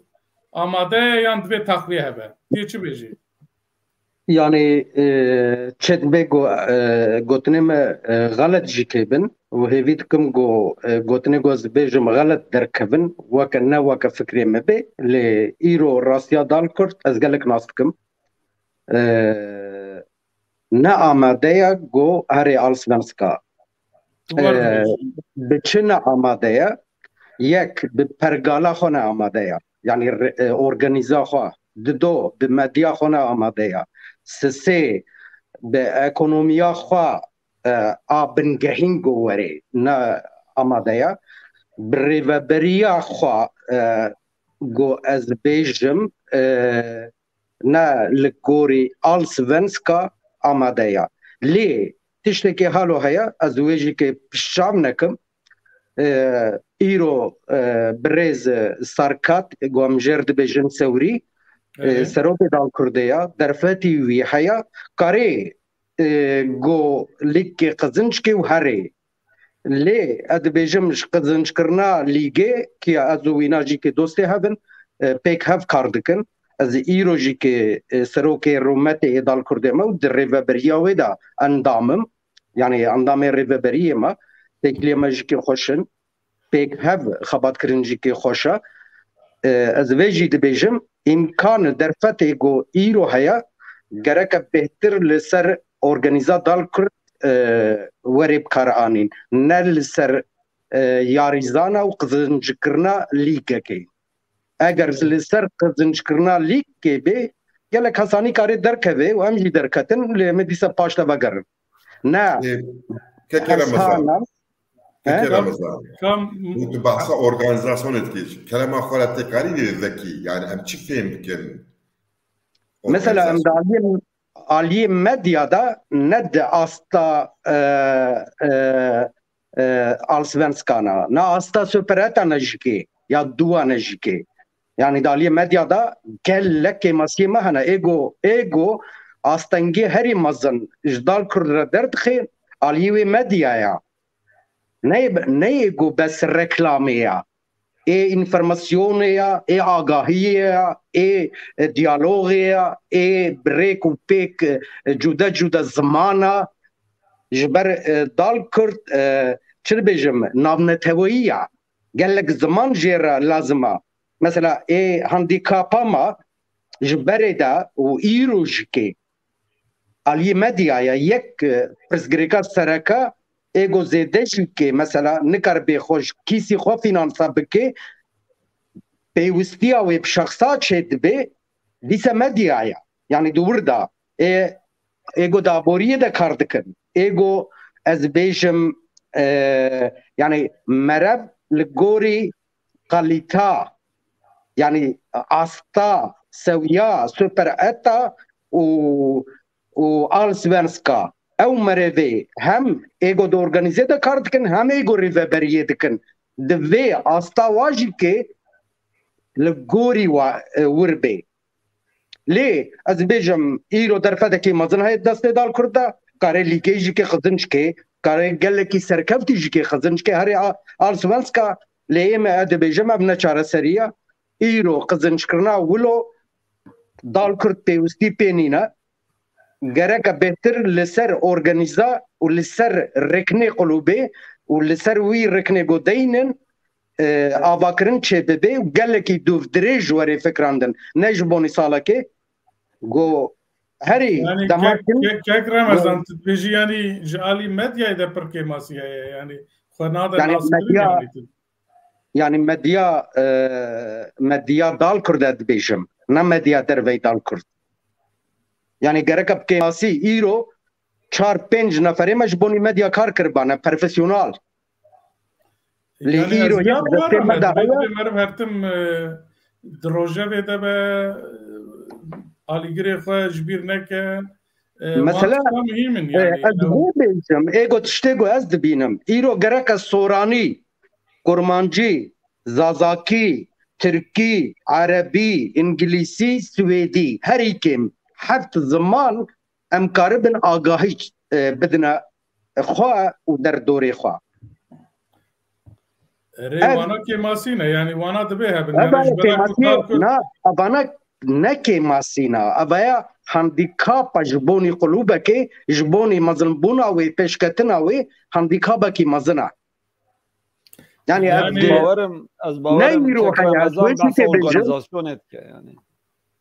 amade ye yan divê taqviye hebe? Tê çi bêjî? Yani, e, çê dibe go-, e, gotinê me, e, xelet jî kê bin û hêvî dikim go, e, gotinê go ez dibêjim xelet derkevin, weke ne weke fikrê me bê, lê îro rastiya Dal Kurd ez gelek nas dikim. E, ne amade ye go herê Allsvenska. Ee, bi çi ne amade ye? Yek, bi pergala xwe ne amade ye. Yani re-, e, organîza xwe. Dido, bi medya xwe ne amade ye. Sisê, bi ekonomiya xwe, e, a bingehîn go werê ne amade ye. Bi rêveberiya xwe, e, go ez bêjim, e, ne li gorî Allsvenska amade ye. Lê tiştekê halo heye, ez wê jî kê pişav nekim. E, îro, e, birêz, e, Sarkat, ku em jêr dibêjin Sewrî, e, Evet. serokê Dal Kurdê ye, derfetî wî heye, karê, e, go lîkê qizinçkê û herê. Lê ez dibêjim ji qizinckirina lîgê, kiya ez û wîna jî kê dostê hev in, e, pêk hev kar dikin. Ez îro jî kê, e, serokê rûmetê ê Dal Kurdê me û di rêveberiya wê de endam im. Yani endamê rêveberiyê me, têkiliyê me jî kê xweş in. Pêk hev xebatkirin jî kê xweş e. E, ez vê jî dibêjim, îmkan derfetê ku îro heye, gereke bêhtir li ser organîza Dal Kurd, e, werê bi kar anîn. Ne li ser, e, yarîzana û qizincikirina lîgekê. Eger li ser qizincikirina lîgekê bê, gelek hesanî karê derkeve û em jî derketin, lê em ê dîsa paş de vegerin. Ne Ê, Keke Remezan. hesana, Keke He? Remezan. Kam Û tu behsa organîzasyonê dikî. Kerema xwe re tê karî vê vekî. Yani em çi fêm bikin? Mesela em di Organîzasyon. aliyê, aliyê medya de ne di asta, e, e, e, Allsvenskana, ne asta Superettan jî kê ya duwa ne jî kê. Yani di aliyê medya de gelek kêmasiyê me hene. Êgo, êgo astengê herî mezin ji Dal Kurd re derdixe aliyê wê medyaya. Ne, ne êgo bes reklamê ya. Ê înformasyonê ya, ê agahiyê ya, ê, e, diyalogê ya, ê bi rêk û pêk, e, cude cude zimana. Ji ber, e, Dal Kurd, e, çi dibêjim, navneteweyî ya. Gelek ziman jê re lazim a. Mesela ê handîkapa me ji berê de û îro jî kê aliyê medyaya yek, e, pirsgirêka sereke êgo zêde jî kê, mesela nikare bê xwe ji kîsî xwe fînansa bike, pêwistiya wê bi şexsa çê dibe, dîse medyaya. Yani di wir de ê, êgo di aboriyê de kar dikin, êgo, ez bêjim, e, yani merev li gorî kalîta, yani asta, sewiya, supereta û, û allsvenska. Ew merevê hem êgo di organizê de kar dikin, hem êgo rêveberiyê dikin. Divê asta wa jî kê li gorî wa, e, wir bê. Lê ez bêjim, îro derfetekî mezin heye destê Dal Kurd de, kare lîgê jî kê xizinc kê, kare gelekî serkeftî jî kê xizinc kê, herê a-, allsvenska, lê ê me, e, dibêjim, ev ne çareserî ye. Îro xizincikirina wilo Dal Kurd pêwistî pê nîne. Gereke bêhtir li ser organîza û li ser riknê qulûbê û li ser wî riknê ku deynin, e, avakirin çêbibe û gelekî dûvdirêj were fikrandin. Ne ji bonî salekê, ku herî Yani dema kek, kin kek, kek Remezan, tu dibêjî yani ji alî medyayê de pir kêmasî heye, yani xwe nade yani naskirin medya, yani tu. Yani medya, e, medya Dal Kurd e dibêjim, ne medya dervey Dal Kurd. Yani gereke bi kêmasî îro çar pênc neferê me ji bonî medya kar kiribane, profesyonal. Lê Yani îro ez yek ya destê wara me me de heye. Dibê meriv her tim, e, di rojevê de be, e, alîgirê xwe ji bîr neke. E, Mesela, wan tişta muhîm in e, yani. Ez ew vê bêjim, êgo tiştê ku ez dibînim. Îro gereke soranî, kurmancî, zazakî, tirkî, erebî, îngilîsî, swêdî, herî kêm heft ziman em karibin agahî, e, bidine xwe û derdorê xwe. Erê, Ev wana kêmasî ne, yani wana dibê hebin. Ev Yani ji aya bela ku kêmasî Dal Kurd na, evana ne kêmasî na. Evaya handîkapa ji bonî qulûbekê, ji bonî mezinbûna wê, pêşketina wê, handîkapekî mezin e. Yani ev Yani di- Bawerim, ez ne bawerim îro Kek heye, ez Remezan wê jî behsa tê bêjim. Organizasyonê dike yani.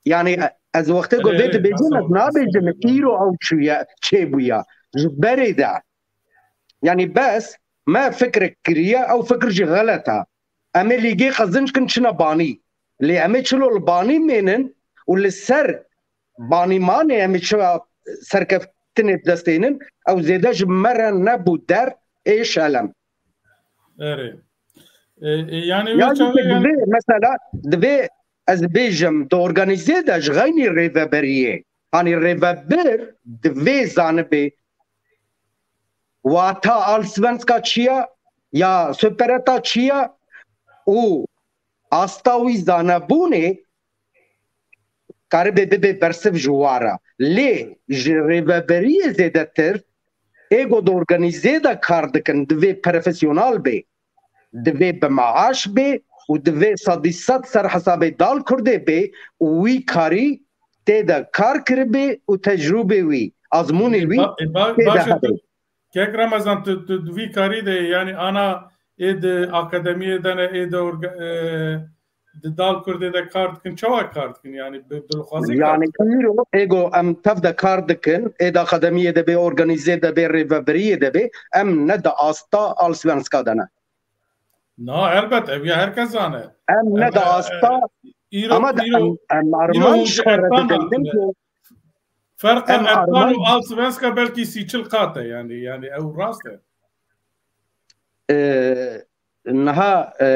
Yani ez wextê ku Erê, vê erê, dibêjim, behsa ez nabêjim organizasyonê dike. îro ew çûye, çêbûye. Ji berê de. Yani bes me fikrek kiriye, ew fikir jî xelet e. Em ê lîgê qezinc kin çine banî. Lê em ê çilo li banî mênin û li ser banîmanê em ê çi serkeftinê bi dest tênin, ew zêde ji me re nebû der ê şelem. Erê. E, e, yani Ya wê jî çaxê yani divê, mesela, divê ez bêjim, di organîzê de ji xeynî rêveberiyê, hanî rêvebir divê zanibê wata allsvenska çi ye, ya supereta çi ye û asta wî zanebûnê karibe bibe bersiv ji wa re. Lê ji rêveberiyê zêdetir, êgo di organîzê de kar dikin, divê profesyonal bê, divê bi maaş bê û divê sedî sed ser hesabê Dal Kurdê bê û wî karî tê de kar kiribê û tecrûbê wî, azmûnê wî Ba-, e, ba-, tê de baş e, hebe. tu, Kek Remezan, tu, tu di vî karî de yê, yani ana ê di akademiyê de ne, ê di orga-, e, di Dal Kurdê de kar dikin, çawa kar dikin? Yani bi, bi xwazî kar Yani dikin. îro êgo em tev de kar dikin, ê di akademiyê de bê, organîzê de bê, rêveberiyê de bê, em ne di asta allsvenska de ne. Na, elbet, ev ya herkes zane. Em ne Em, di e, asta, e, îro, ama de îro, em, em îro armanc hûn ji xwe re erkan dikin. hatine. Ferqa Em erkan û armanc allsvenska belkî sî çil qat e, yani, yani ew rast e. E, niha, e,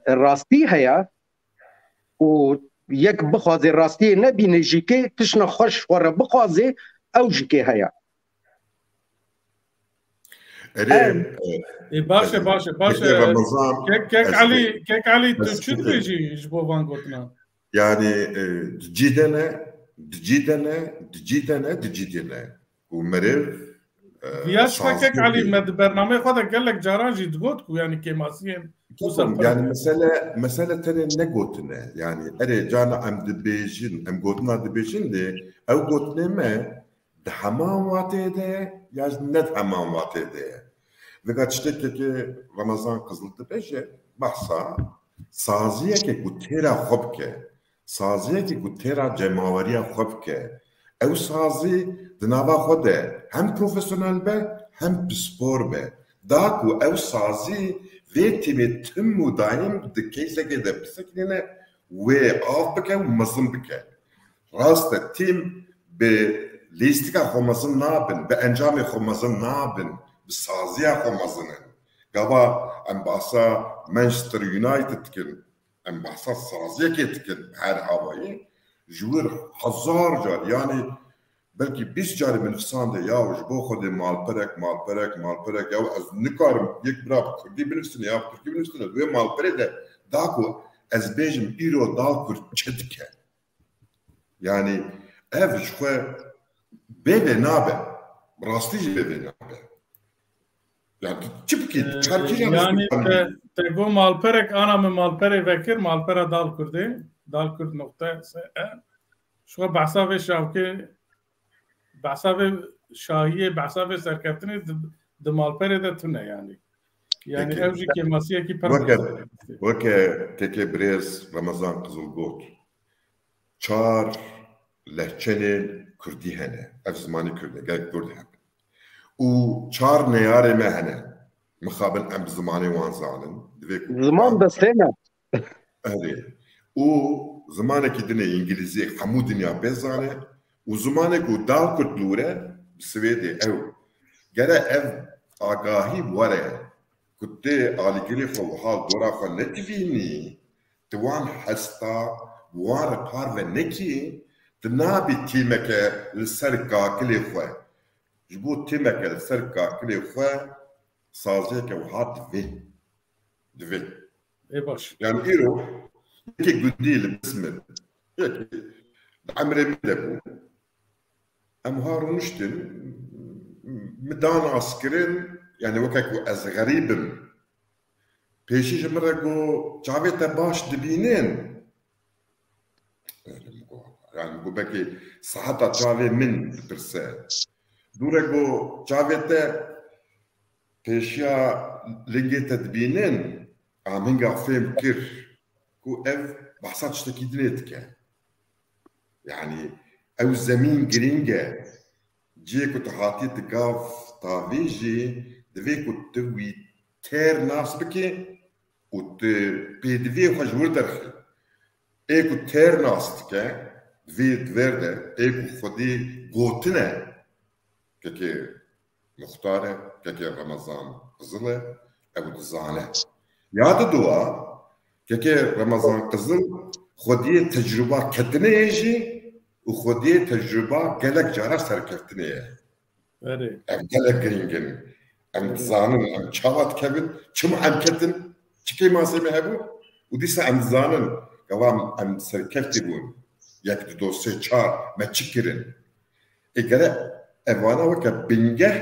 rastî heye û yek bixwazê rastiyê nebîne jî kê tişna xweş xwe re bixwazê, ew jî kê heye. Erê, Em. e, E, baş e, e, baş e, baş e. Kek Remezan, Kek, Kek ez Elî, Kek Elî, tu ez çi dibêjî ji bo van gotina? Yani, e, di cî de ne, di cî de ne, di cî de ne, di cî de ne. Û meriv, e, Viya ji Kek Elî, me di bernameyê xwe de gelek caran jî digot ku yani kêmasiyên wisa Tamam, pir yani in. Mesele, mesele tenê ne gotine. Yani erê cana em dibêjin, em gotina dibêjin lê ew gotinê me di heman watê de ye ya jî ne di heman watê de ye. Vêga tiştê Kekê Remezan Qizil dibêje, behsa saziyeke ku têra xwe bike, saziyeke ku têra cemaweriya xwe bike, ew sazî di nava xwe de hem profesyonel be, hem pispor be. Da ku ew sazî vê tîmê tim û daîm di keysekê de biseknîne, wê av bike û mezin bike. Rast e, tîm bi lîstika xwe mezin nabin, bi encamê xwe mezin nabin, bi saziya xwe mezin in. Gava em behsa Manchester United dikin, em behsa saziyekê dikin, her havayî ji wir hezar car, yanî belkî bîst carî min nivîsande, ya ji bo Xwedê malperek, malperek, malperek, ya ez nikarim yek bira bi kurdî binivîsine ya bi tirkî binivîsine, di wê malperê de da ku ez bêjim îro dal kurd çi dike. Yanî ev ji xwe bê vê nabe. Bi rastî jî bê vê nabe. Yani tu çi bikî? Ee, çarkî yanî te, te got malperek, ana min malperê vekir, malpera dal kurdê, dal kurd nokta S E. Ji xwe behsa vê şavkê, behsa vê şahiyê, behsa vê serkeftinê di, di malperê de tune yanî. Yanî Peki. Ew jî kêmasiyekî pir Weke, mezin e. Weke kekê birêz Remezan Qizil got, çar lehçenên kurdî hene. Ev zimanê kurdî, gelek kurd hene. Û çar neyarê me hene. Mixabin em bi zimanê wan zanin. Divê ku Ziman destê me. Erê. Û zimanekî din ê, îngilîzî, hemû dinya pê zane. Û zimanek û dal kurt li wir e, bi Swêdê ew. Gere ev agahî were ku tê alîgirê xwe wiha dora xwe netivînî, tu wan hesta, wan re parve nekî, tu nabî tîmeke li ser kakilê xwe. Ji bo tîmeke li ser kakilê xwe saziyeke wiha divê. Divê. Ê baş. Yani îro yekê gundî li Bismil, yekê di emrê min de bû. Em ha rûniştin, min da nas kirin, yani weke ku ez xerîb im. Pêşî ji min re got, çavê te baş dibînin? Yani got, belkî seheta çavê min dipirse. Dûre got, çavê te pêşiya lingê te dibînin? A min ga fêm kir ku ev behsa tiştekî dinê dike. Yani ew zemîn girîng e. Cihê ku tu hatî tu gav tavêjî, divê ku tu wî têr nas bikî û tu pêdiviyê xwe ji wir derxî. Ê ku têr nas dike, divê di vêr de, ê ku xwedî gotine, kekê Muxtar e, kekê Remezan Qizil e, ew dizane. Ya di dua, kekê Remezan Qizil xwediyê tecrûba ketinê ye jî û xwediyê tecrûba gelek cara serkeftinê ye. Erê. Ev gelek girîng in. Em dizanin, em çawa dikevin, çima em ketin, çi kêmasê me hebû û dîsa em dizanin, gava em serkeftî bûn. Yek, du, do, sê, çar, me çi kirin? Ê gere evana weke bingeh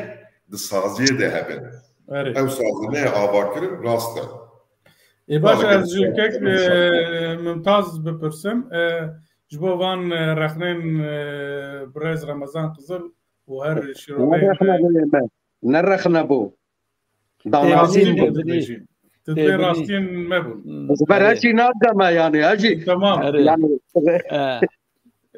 di saziyê de hebin. Erê. Ew sazî neyê avakirin, rast e. Ê baş, ez ji kek, e, Mimtaz bipirsim. E, ji bo van, e, rexnên, e, birêz Remezan Qizil û her şîroveyên Ne rexne bû me. Ne rexne bû. Danasî Têbinî, bû. têbinî. Têbinî. Tu dibê rastiyên me bûn. Hmm, Ez ber erê. Hejî nademe yani, hejî. Tamam. Erê. Yani,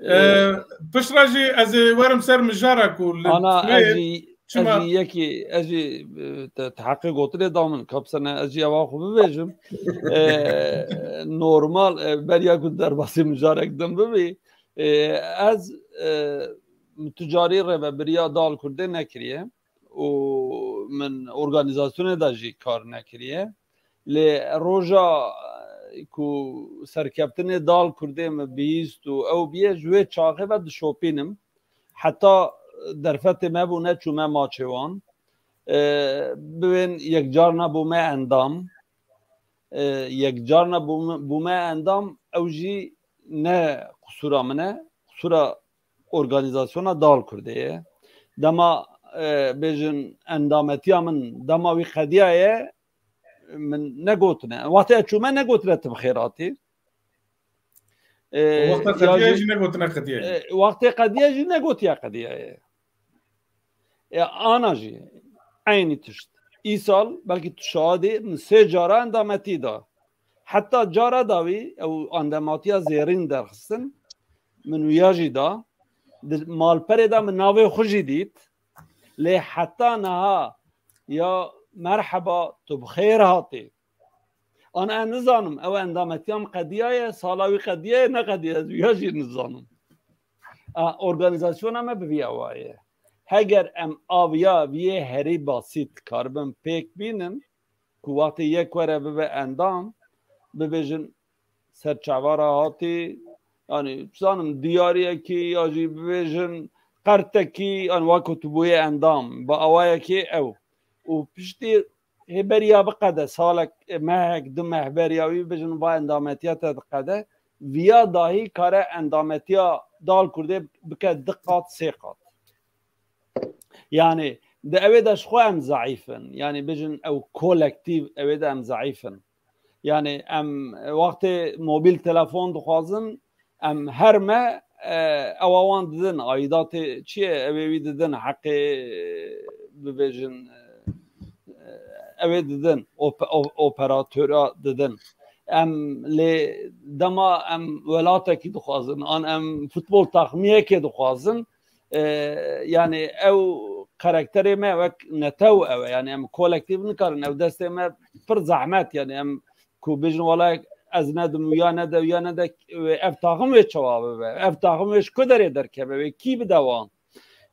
Ee, Ee, piştre jî ez ê werim ser mijara ku li Ana, Swêd ez jî, çima ez jî yekî, ez jî, e, te, te heqê gotinê da min, kapsene ez jî eva xwe bibêjim. E, normal, e, beriya ku derbasî mijarek din bibî, e, ez, e, tu carî rêvebiriya Dal Kurdê nekiriye û min organîzasyonê de jî kar nekiriye. Lê roja, e, ku serkeftinê Dal Kurdê min bihîst û ew bûye, ji wê çaxê ve dişopînim. Heta derfetê me bûne, çûme maçê wan. E, bibên yekcar nebûme endam. E, yekcar nebûme, bûme endam, ew jî ne qisûra min e, qisûra organîzasyona Dal Kurdê ye. Dema, e, bêjin endametiya min dema wî qediyaye, min negotine. Wextê ez çûme negotine tu bi xêr hatî. E, Wexta ya qediyaye jî, jî negotine qediyaye. E, wextê qediyaye jî negotiye qediyaye. E, ana jî eynî tişt. Îsal belkî tu şahidî min sê cara endametî da. Heta cara dawî ew endametiya zêrîn derxistin. Min wiya jî da. Di malperê de min navê xwe jî dît. Lê heta niha ya merheba tu bi xêr hatî. Ana ez nizanim, ew endametiya min qediyaye, sala wî qediyaye, neqediyaye, ez wiya jî nizanim. A, organîzasyona me bi vî awayê ye. Heger em aviya viyê herî basît karibin pêk bînin, ku wextê yek were bibe endam, bibêjin serçava re hatî, yani, zanim diyariyekî ya jî bibêjin qertekî, yani, wek ku tu bûyê endam, bi awayekê ew. Û piştî hê beriya biqede, salek, mehek, du meh beriya wî bibêjin va endametiya te diqede, viya dahî kare endametiya Dal Kurdê bike du qat, sê qat. Yani, di ewê de ji xwe em zeîf in. Yani, bêjin ew kolektîf, ewê de em zeîf in. Yani, em wextê mobil telefon dixwazin, em her me, e, ewa wan didin, aidatê çi ye, ewê wî didin, heqê, e, bibêjin, e, ewê didin, op-, o-, operatora didin. Em lê dema em welatekî dixwazin, an em futbol taxmiyekê dixwazin, e, yani ew karakterê me wek netew ew e. Yani em kolektîf nikarin, ew destê me pir zehmet, yani em ku bêjin wala ez nedim û ya nede û ya nede, ev taxim wê çawa bibe? Ev taxim wê ji ku derê derkeve? Wê kî bide wan?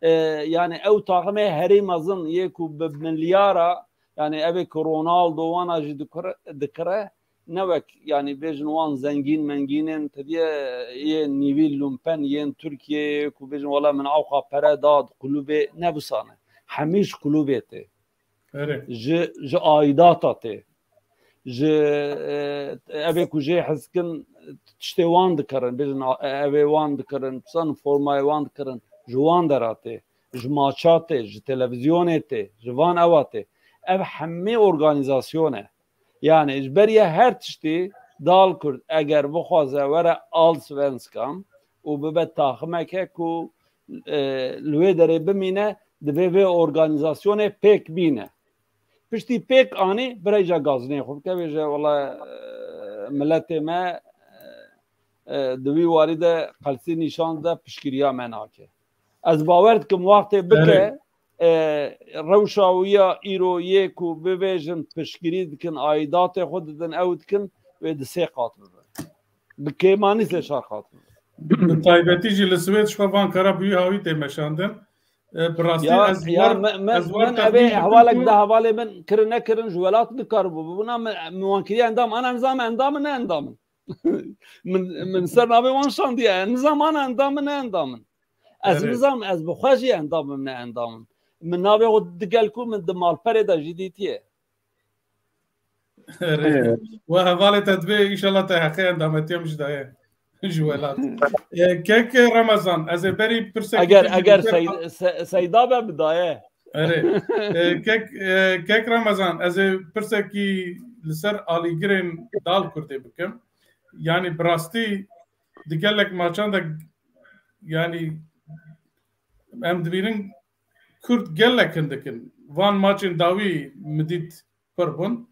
E, yani ew taximê herî mezin yê ku bi milyara, yani evê ku Ronaldo wana jî dikire, dikire, ne wek, yani, bêjin wan zengîn mengînên, te diye, yê nîvî lumpen yên Tirkiyeyê ku bêjin wala min awqa pere da di kulûbê, ne wisa ne. Hemî ji kulûbê tê. Erê. Ji, ji aidata tê. Ji, e, evê ku jê hez dikin tiştê wan dikirin, bêjin a-, evê wan dikirin, pisan formayê wan dikirin, ji wan dera tê. Ji maça tê, ji televizyonê tê, ji van ewa tê. Ev hemî organîzasyon e. Yani ji beriya her tiştî Dal Kurd eger bixwaze were Allsvenskan û bibe taximeke ku, e, li wê derê bimîne, divê vê organîzasyonê pêk bîne. Piştî pêk anî, birayca gazinê xwe bike, bêje, wela, e, miletê me, e, e, di wî warî de qelsî nîşan de piştgiriya me nake. Ez bawer dikim wextê bike, Erê. e, rewşa wî ya îro yê ku bibêjin piştgirî dikin, aîdatê xwe didin, ew dikin, wê di sê qat bibe. Bi kêmanî sê çar qat bibe. Bi taybetî jî li Swêd ji xwe van kara bi wî hawî tê meşandin. E, bi rastî Ya, ez ya, wer, me, me, ez wer min evê texmîn dikim hewalek ku de hevalê min kirin nekirin ji welat nikaribû. Bibûna min, min wan kiriye endam, ana nizam endam in, ne endam in. Min, min ser navê wan şandiye. Nizam ana endam in, ne endam in. Ez Erê. nizam, ez bi xwe jî endam im, ne endam im. Min navê xwe digel ku min di malperê de jî dîtiye. Erê. Evet. We hevalê te divê, înşallah te heqê endametiya min jî daye. Ji welat. E, kek Remezan, ez ê berî pirsekî Eger, din eger jî Sey-, Se-, Seyda be, bidaye. Erê. E, kek, e, kek Remezan, ez ê pirsekî li ser alîgirên Dal Kurdê bikim. Yani bi rastî di gelek maçan de, yani em dibînin Kurd gelek hindik in. Van maçên dawî min dît pir bûn.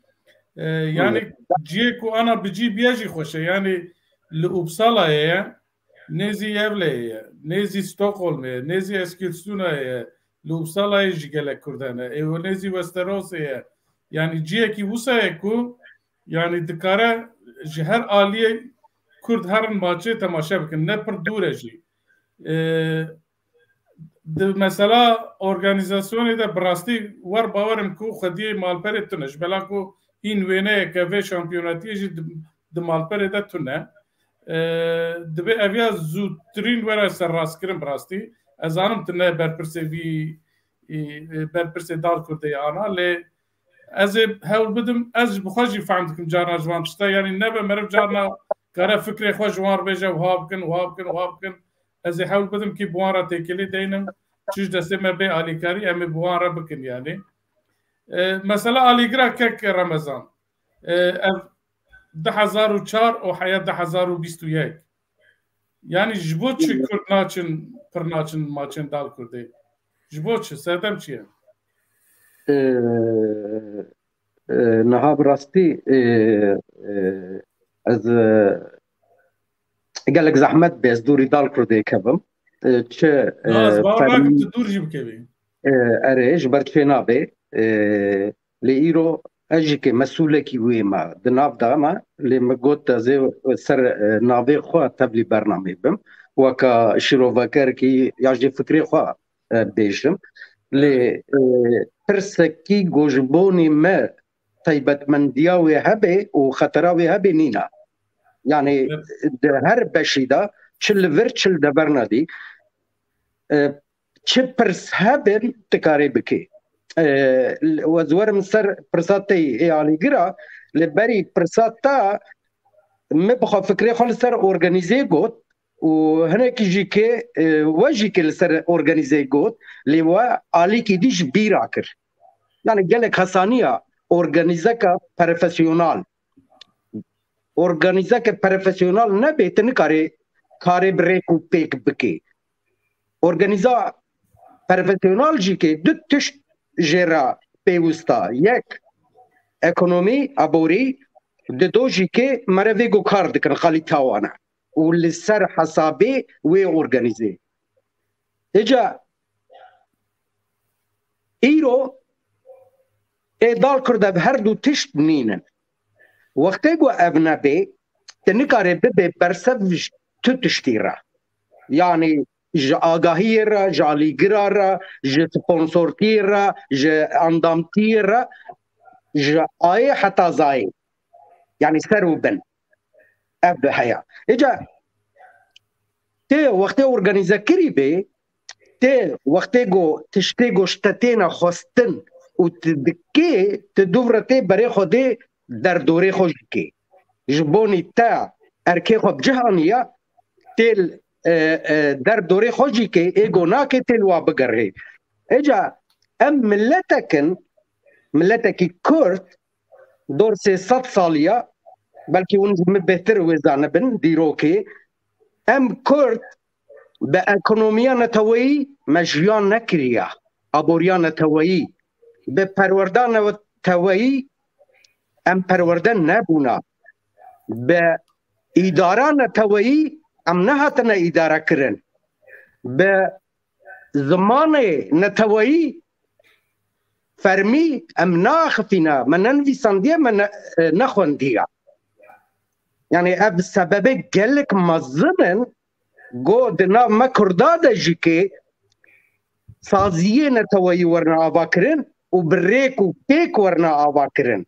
E, yani Evet. ciyê ku ana bi cî biye jî xweş e. Yani li Uppsala'yê ye, nêzî Gävleyê ye, nêzî Stockholmê ye, nêzî Eskilstuna'yê ye, li Uppsala'yê jî gelek Kurd hene. Ê we nêzî Westerosê ye. Yani ciyekî wisa ye ku, yani dikare ji her aliyê Kurd herin maçê temaşe bikin. Ne pir dûr e jî. E, di mesela organîzasyonê de bi rastî wer bawer im ku xwediyê malperê tune. Ji bela ku hîn wêneyeke vê şampiyonatiyê jî di, di malperê de tune. E, divê ev ya zûtirîn were serrastkirin bi rastî. Ez zanim tu ne berpirsê vî, e, berpirsê Dal Kurdê ana, lê ez ê hewl bidim, ez ji bi xwe jî fehm dikim carna ji van tişta, yanî nebe meriv carna kare fikrê xwe ji wan re bêje, wiha bikin, wiha bikin, wiha bikin. Ez ê hewl bidim kî bi wan re têkilî deynim, çi ji destê me bê alîkarî, em ê bi wan re bikin yanî. E, mesela alîgira kek Remezan. E, ev du hezar û çar û heya du hezar û bîst û yek. Yanî ji bo çi Kurd naçin, pir naçin maçên Dal Kurdê? Ji bo çi? Serdem çi ye? E, e, niha bi rastî, e, e, ez, e, gelek zehmet bê ez dûrî Dal Kurdê kevim. E, çi, Na, ez e, bawer nakim tu dûr jî bikevî. E, erê, ji ber çê nabê. E, lê îro ez jî kê mesûlekî wê me di nav de me, lê min got ez ê ser, e, navê xwe tevlî bernameyê bim. Weka şîrovekerekî ya jî fikrê xwe e, bêjim. Lê, e, pirsekî ku ji bonî me taybetmendiya wê hebe û xetera wê hebe nîne. Yani di her beşî de çi li vir çi li dever nedî, e, çi pirs hebin tu karê bikê. E, ez werim ser pirsa te yê alîgira, li berî pirsa te min bi xwe fikrê xwe li ser organîzê got û hinekî jî kê, e, we jî kê li ser organîzê got, lê we alîkî dî ji bîra kir. Yani gelek hesaniya organîzeka profesyonal. Organîzeke profesyonal nebe, tu nikarê karê bi rêk û pêk bikê. Organîza profesyonal jî kê du tişt jê re pêwista. Yek, ekonomî, aborî, dido jî kê merevê ku kar dikin, kalîta wan e. Û li ser hesabê wê organîzê. Êca îro ê dal Kurd ev her du tişt nînin. Wextê ku ev nebê, tu nikarê bibê bersev ji tu tiştî re. Yani ji agahiyê re, ji alîgira re, ji sponsortiyê re, ji endamtiyê re, ji ayê heta zayê. Yani ser û bin. Ev bi heya. Êca tê wextê organîzekirî bê, tê wextê ku tiştê ku ji te têne xwestin û tu dikê, tu dûv re tê berê xwe dê derdorê xwe jî kê. Ji bonî te erkê xwe bi cih aniya, tê, e, e, derdorê xwe jî kê, ê ku nakê tê li wa bigerhê. Êca em miletek in, miletekî Kurd, dor sê sed saliya, belkî hûn ji min bêhtir wê zanibin, dîrokê, em Kurd bi ekonomiya neteweyî me jiyan nekiriya, aboriya neteweyî, bi perwerda neteweyî em perwerde nebûna, bi îdara neteweyî em nehatine îdare kirin, bi zimanê neteweyî fermî em naxifîne, me nenivîsandiye, me ne, e, nexwendiye. Yani ev sebebê gelek mezin in, go di nav me Kurda de jî kê saziyê neteweyî werine avakirin û bi rêk û pêk werine avakirin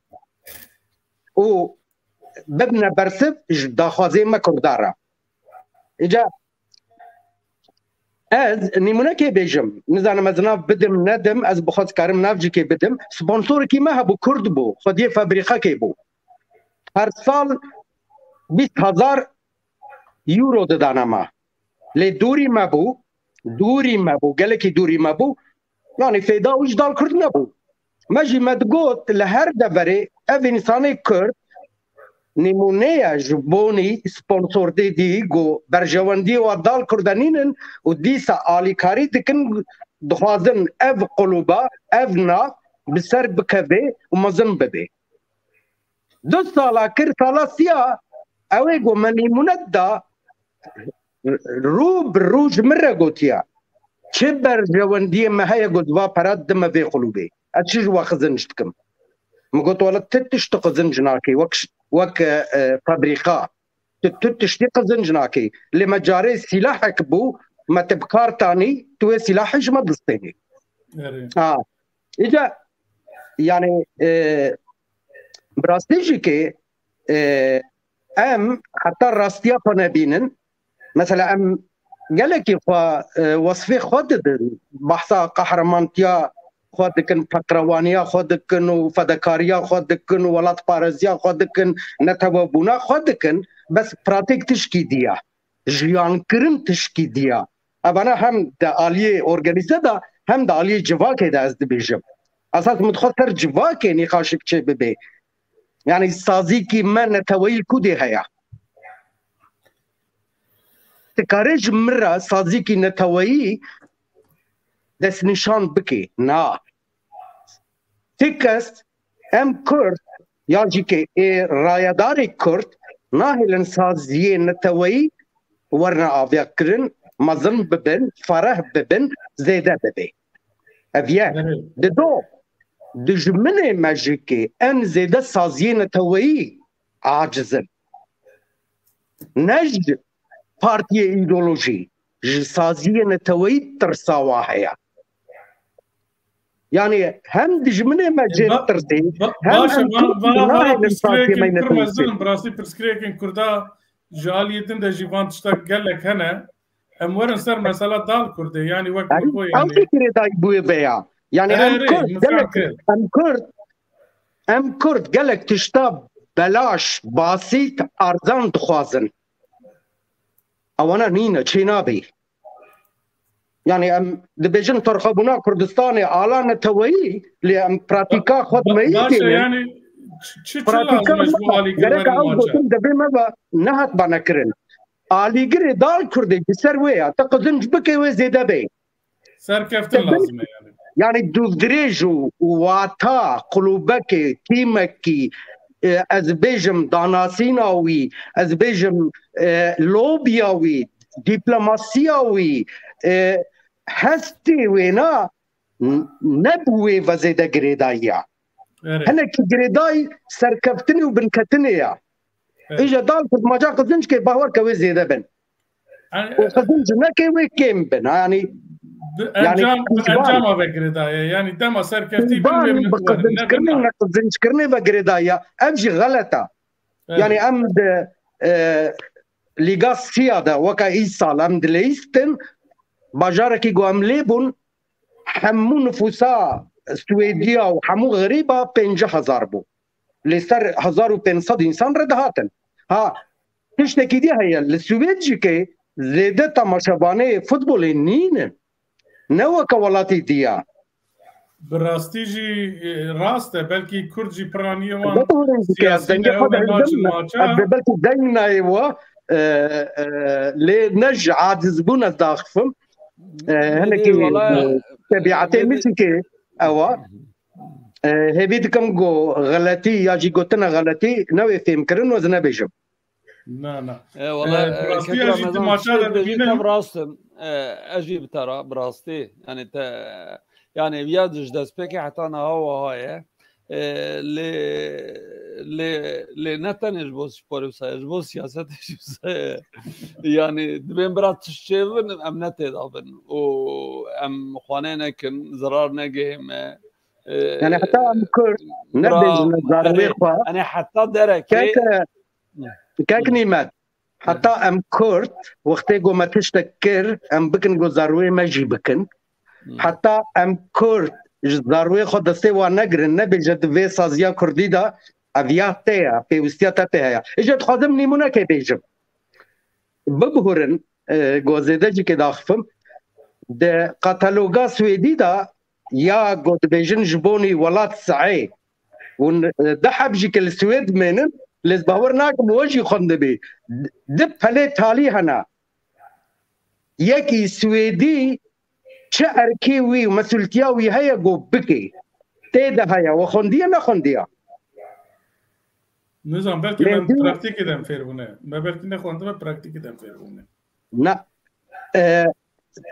û bibine bersiv ji daxwazê me Kurda re. Îca ez nîmûnekê bêjim, nizanim ez nav bidim, nedim, ez bi xwe dikarim nav jî kê bidim. Sponsorekî me hebû, Kurd bû, xwediyê fabrîkekê bû. Her sal bîst hezar euro didane me. Lê dûrî me bû, dûrî me bû, gelekî dûrî me bû. Yani fêda wî ji dal Kurd nebû. Me jî me digot li her deverê ev însanê Kurd nîmûne ye ji bonî sponsortê dî ku berjewendiyê wa dal Kurda nînin û dîsa alîkarî dikin, dixwazin ev quluba, ev nav bi ser bikeve û mezin bibe. Du sala kir, sala siya, ew ê ku me nîmûne da, rû bi rû ji min re gotiya, çi berjewendiyê me heye ku di va pera dime vê qulûbê. Ez çi ji we xizinc dikim? Min got, wele ti tişt tu xizinc nakê, wek, wek, e, fabrîka. Tu, tu tiştî qizinc nakî. Lê me carê sîlahek bû, me te bi kar tanî, tu wê sîlahê ji me distênî. Erê. Ha. Îca, yani, e, bi rastî jî kê, e, em heta rastiya xwe nebînin. Mesela em gelekî xwe, e, wesfê xwe didin. Behsa qehremantiya xwe dikin, peqrewaniya xwe dikin û fedakariya xwe dikin û welatparêziya xwe dikin, netewebûna xwe dikin, bes pratîk tişkî diya, jiyankirin tişkî diya. Evana hem di aliyê organîze de hem di aliyê civakê de ez dibêjim. Esas min dixwest ser civakê nîqaşek çê bibe. Yani sazîkî me neteweyî li ku dê heye? Dikare ji min re sazîkî neteweyî destnîşan bike? Na. Ti kes, em Kurd, ya jî ke ê rayedarê Kurd, nahêlin saziyê neteweyî werine aviya kirin, mezin bibin, fereh bibin, zêde bibe. Ev ye. Evet. Dido, dijminê me jî ke en zêde saziyê neteweyî aciz in. Ne ji partiyê îdeolojî, ji saziyê neteweyî tirsa wa heye. Yani hem dijminê me jê Ba- tirsê, Ba- hem Baş e, em van Kurd van nahêlin hara pirsgirêkên partiyê me Kurd nefesê. Mezin, bi rastî pirsgirêkên Kurda ji aliyê din de jî van tişta gelek hene. Em werin ser mesela dal Kurdê, yani wek Yani min got, ew yani jî girêdayî bûye vê ya. Yani Erê, em erê, Kurd min fam gelek, kir. em Kurd, em Kurd gelek tişta belaş, basît, arzan dixwazin. Ewana nîne, çê nabê. Yani em dibêjin torxebûna Kurdistanê ala neteweyî, lê em pratîka xwe di me yê Baş e, têne. yani çi, çi, çi Pratîka lazim e ji bo me, alîgir gerek were ew maça? Gotin devê me ve nehat bane kirin. Alîgirê dal Kurdê ji ser wê ya. Te qizinc bike wê zêde bê. Serkeftin Te lazim e yani. Yani dûvdirêj û wata, qulûbekê, tîmekî, e, ez bêjim danasîna wî, ez bêjim, e, lobiya wî, diplomasiya wî, e, hestê wêna n- ne bi wê ve zêde girêdayî ya. Erê. Hinekî girêdayî serkeftinê û binketinê ya. Evet. Îja dal Kurd maça qizinçkê bawer ke wê zêde bin. Yani, Û qizincinekê wê kêm bin. Ha, yani bi yani encam, bi îcbar. Encama ve girêdayî. Yani dema serkeftî bin wê Îcbar min bi werin. Ne qizinçkirinê bina. ve qizinçkirinê ve girêdayî ya. Ev jî xelet e. Evet. Yani em di, e, Lîga Siya de weke îsal em dileyîstin, bajarekî ku em lê bûn, hemû nifûsa Swêdiya û hemû xerîba pêncî hezar bû. Lê ser hezar û pênc sed însan re dihatin. Ha, tiştekî dî heye, li Swêd jî ke zêde temaşevanê futbolê nînin. Ne weke welatî diya. Bi rastî jî, e, rast e. Belkî Kurd jî piraniyê wan Elbette hûn jî ke ez siyasî dengê ne, xwe ew de ê naçin hildim, maça. ez dê belkî deng nayê we, e, e, lê ne ji acizbûn ez daxifim. E, hinekî, Wala, e, tebiatê e, min jî ke ew a. E, hêvî dikim ku xeletî ya jî gotina xeletî ne wê fêhm kirin û ez nebêjim. Na, na. E, wala, E, e, bi rastî Kekra ya jî Mezan, dimaşa tiştê de dibêjî dibînim. Te bi rast im. E, ez jî bi te re bi rastî. Yani te, yani viya ji destpêkê heta niha wiha ye. E, lê, lê, lê ne tenê ji bo sporê wisa ye, ji bo siyasetê jî wisa ye. Yani dibên bira tişt çêbin, em ne têda bin. Û em xwanê nekin, zirar negihê me. E, Yani heta em Kurd bira, nebêjine zarwê erê, xwe. Yani heta derekê Kek, kek Nîmet, heta em Kurd wextê ku me tiştek kir, em bikin ku zarwê me jî bikin. Heta em Kurd ji zarwê xwe destê wan negirin, nebêje di vê saziya Kurdî de ev ya te ye, pêwistiya te pê heye. Îca dixwazim nîmûnekê bêjim. Bibûrin, e, ku zêde jî kê daxifim, di kataloga Swêdî de ya ku dibêjin ji bonî welat sehê û, e, du heb jî ke li Swêd mênin, lê ez bawer nakim we jî xwendibî. Du pelê talî hene. Yekî Swêdî çi erkê wî û mesultiya wî heye ku bike. Tê de heye, we xwendiye nexwendiye? Nizam, belkî Lê me dû- praktîkê de em fêr bûne. Me belkî nexwendime, praktîkê de em fêr bûne. Na. E,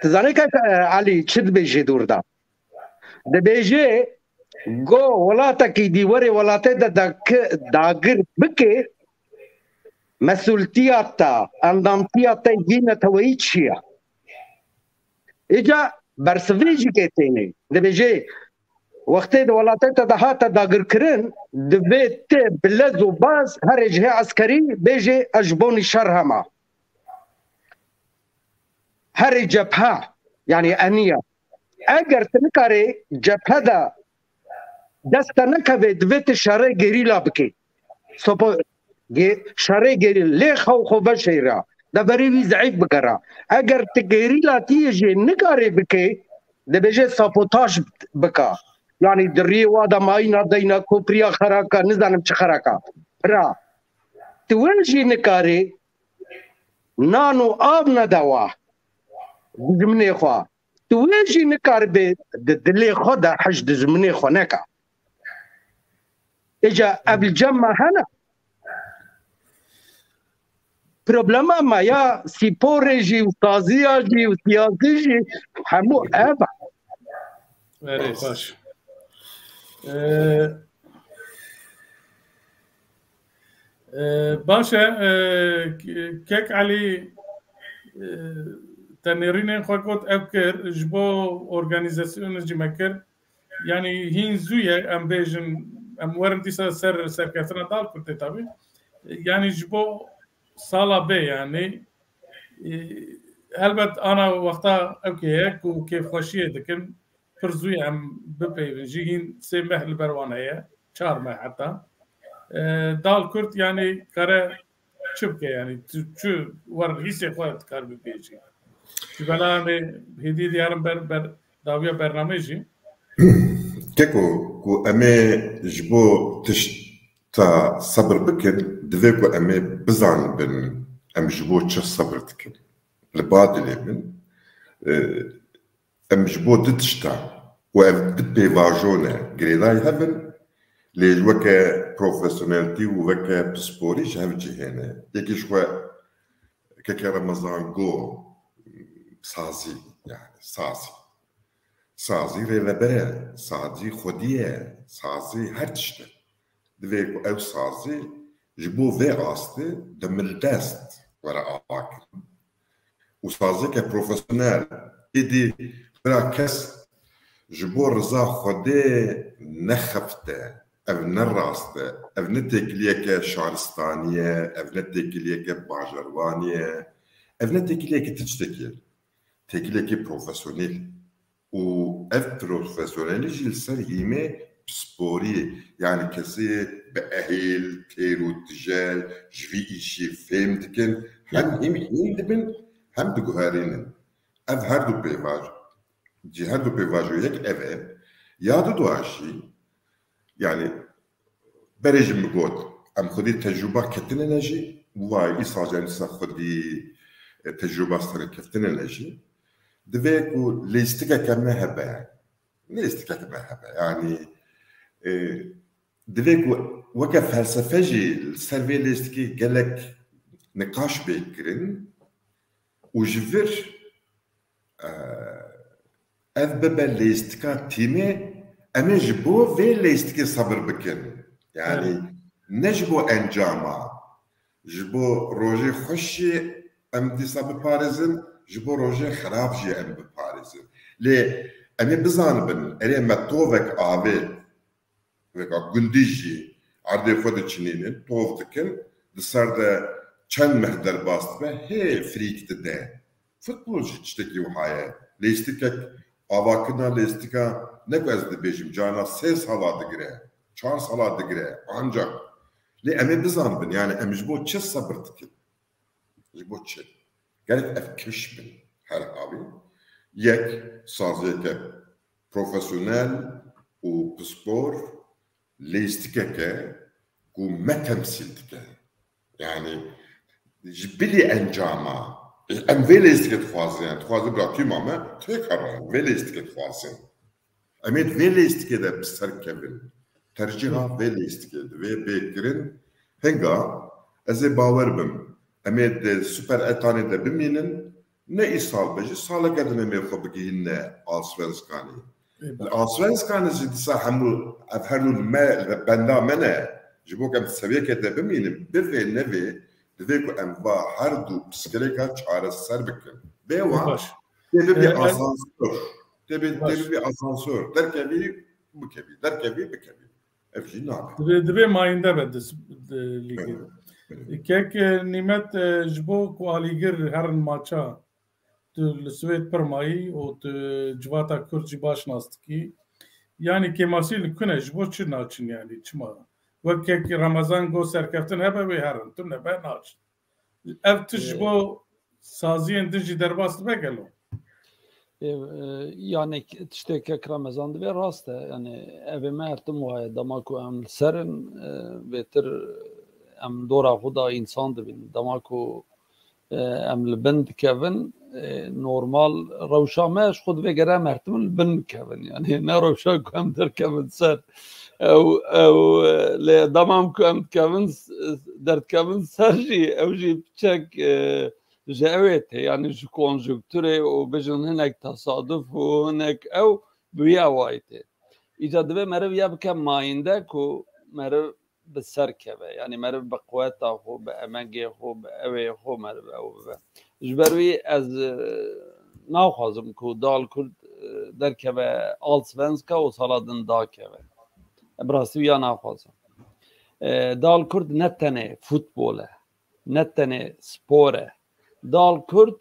tu zanî kek, e, Elî çi dibêjê dûr de? Dibêjê go welatekî dî werê welatê de daki-, dagir bike, mesultiya te, endamtiya te yî neteweyî çi ye? Îca bersivê jî kê tênê. Dibêjê wextê di welatê te de hate dagirkirin, divê te bi lez û baz herê cihê eskerî bêjê ez ji bonî şer hema. Herê cephe, yani eniya. Eger tu nikarê cephe de dest te nekeve, divê tu şerê gerîla bikê. Sopo ge-, şerê gerîla, lê xew xwe veşêra. Deverê wî zeîf bikera. Eger tu gerîla tiyê jê nikarê bikê, dibêje sabotaj bika. Yani di riyê wa de mayîna deyna, kopriya xeraka, nizanim çi xeraka. Pira. Tu wê jî nikarê nan û av nede wa. Dijminê xwe. Tu wê jî nikaribê di dilê xwe de hij dijminê xwe neka. Îca ev li cem me hene. Problema me ya spor jî û saziya jî û siyasî jî hemû ev e. Erê, baş. Ee, ee, baş e, ee, Kek Elî, ee, te nêrînên xwe got ev kir, ji bo organîzasyonê jî me kir. Yanî hîn zû ye, em bêjin, em werin dîsa ser serkeftina Dal Kurtê tabî. Yanî ji bo sala bê, yanî, e, helbet ana wexta ewkê ye ku kêfxweşiyê dikin, pir zû ye em bipeyvin jî, hîn sê meh li ber wan heye, çar meh heta. E, Dal Kurt, yanî kare çi bike, yanî tu çi wer hîsê xwe dikar bibêjî? Ji bela em ê hêdî diyarin ber, ber dawiya bernameyê jî. Keko, ku em ê ji bo tişta sebir bikin, divê ku em ê bizanibin em ji bo çi sebir dikin. Li ba dilê min, e, em ji bo du tişta û ev du pêvajo ne girêdayî hev in, lê ji weke profesyoneltî û weke pisporî ji hev cihê ne. Yekî ji xwe keke Remezan got, sazî, yani sazî. Sazî rêveber e, sazî xwedî ye, sazî her tişt e. Divê ku ew sazî ji bo vê astê demildest were avakirin. Û sazeke profesyonel, êdî bira kes ji bo riza Xwedê nexefte. Ev ne rast e. Ev ne têkiliyeke şaristanî ye, ev ne têkiliyeke bajarwanî ye, ev ne têkiliyeke tiştekî ye. Têkiliyeke profesyonel. Û ev profesyonelî jî li ser hîmê pisporiyê, yani kesê bi ehil, têr û tijel ji vî îşî fêm dikin, hem hîm hîn dibin, hem diguherînin. Ev her du pêvajo, cî her du pêvajo yek ev e. Ya dudua jî, yani, berê jî min got, em xwedî tecrûba ketine ne jî, vay, îsal jî em dîsa xwedî, e, tecrûba serkeftine ne jî. Divê ku lêstikeke me hebe. Lêstikeke me hebe. Yani, e, divê ku weke felsefe jî li ser vê lêstikê gelek niqaş bê kirin û ji vir, e, ev bibe lêstika tîmê, em ê ji bo vê lêstikê sebir bikin. Yani, Evet. ne ji bo encama, ji bo rojê xweş jî em dîsa biparêzin, ji bo rojê xerab jî em biparêzin. Lê em ê bizanibin, erê me tovek avê, weka gundî jî erdê xwe diçinînin, tov dikin, di ser de çend meh derbas dibe, hê firîk dide. Futbol jî tiştekî wiha ye. Lêstikek, avakirina lêstika, ne ku ez dibêjim, carna sê sala digire, çar sala digire, ancak lê em ê bizanibin, yani em ji bo çi sebir dikin? Ji bo çi? Gerek ev keş bin her halî. Yek, saziyeke profesyonel û pispor, lêstikeke ku me temsîl dike. Yani ji bilî encama, em vê lêstikê dixwazin, yani dixwazin bira tîma me têk herin, vê lêstikê dixwazin. Em ê di vê lêstikê de bi ser kevin. Tercîha vê lêstikê divê bê kirin. Hinga ez ê bawer bim, em ê di Super Etanê de bimînin, ne îsal be jî saleke din em ê xwe bigihînine Allsvenskanê. Li Allsvenskanê jî dîsa hemû ev her du li me, li benda me ne. Ji bo ku em di seviyeke de bimînin, bivê nevê, divê ku em va her du pirsgirêka çareser bikin. Bê wan Baş. tê bibî E, e, asansor. Tê bê, tê Baş. bibî asansor. Derkevî, bikevî. Derkevî, bikevî. Ev jî nabe. Divê, divê mayînde be di, di lîgê. Evet, evet. Kek, e, Nîmet, e, ji bo ku alîgir herin maça, tu li Swêd pir mayî û tu civata Kurd jî baş nas dikî. Yanî kêmasî li ku ne, ji bo çi naçin yanî? Çima? Wek kek Remezan got serkeftin hebe wê herin, tu nebe naçin. Ev tişt ji Ee, bo saziyên din jî derbas dibe gelo? Ê, e, yani k-, tiştê kek Remezan divê rast e. Yani evê me her tim waye. Dema ku em li ser in, e, vêtir em dora xwe da însan dibînin. Dema ku, e, em li bin dikevin, e, normal rewşa me ji xwe divê gere em her tim li bin bikevin. Yani ne rewşa ku em derkevin ser. Ew, ew, e, lê dema ku em dikevin s-, derdikevin ser jî, ew jî piçek, e, ji ewê tê, yani ji konjunkturê û bijin hinek tesaduf û hinek ew bi wî awayî tê. Îca divê meriv ya bike mayînde ku meriv bi ser keve. Yani meriv bi quweta xwe, bi emegê xwe, bi ewê xwe meriv ew bibe. Ji ber wî ez, e, naxwazim ku Dal Kurd, e, derkeve Allsvenska û sala din dakeve. Bi rastî ya naxwazim. E, Dal Kurd ne tenê futbol e, ne tenê spor e. Dal Kurd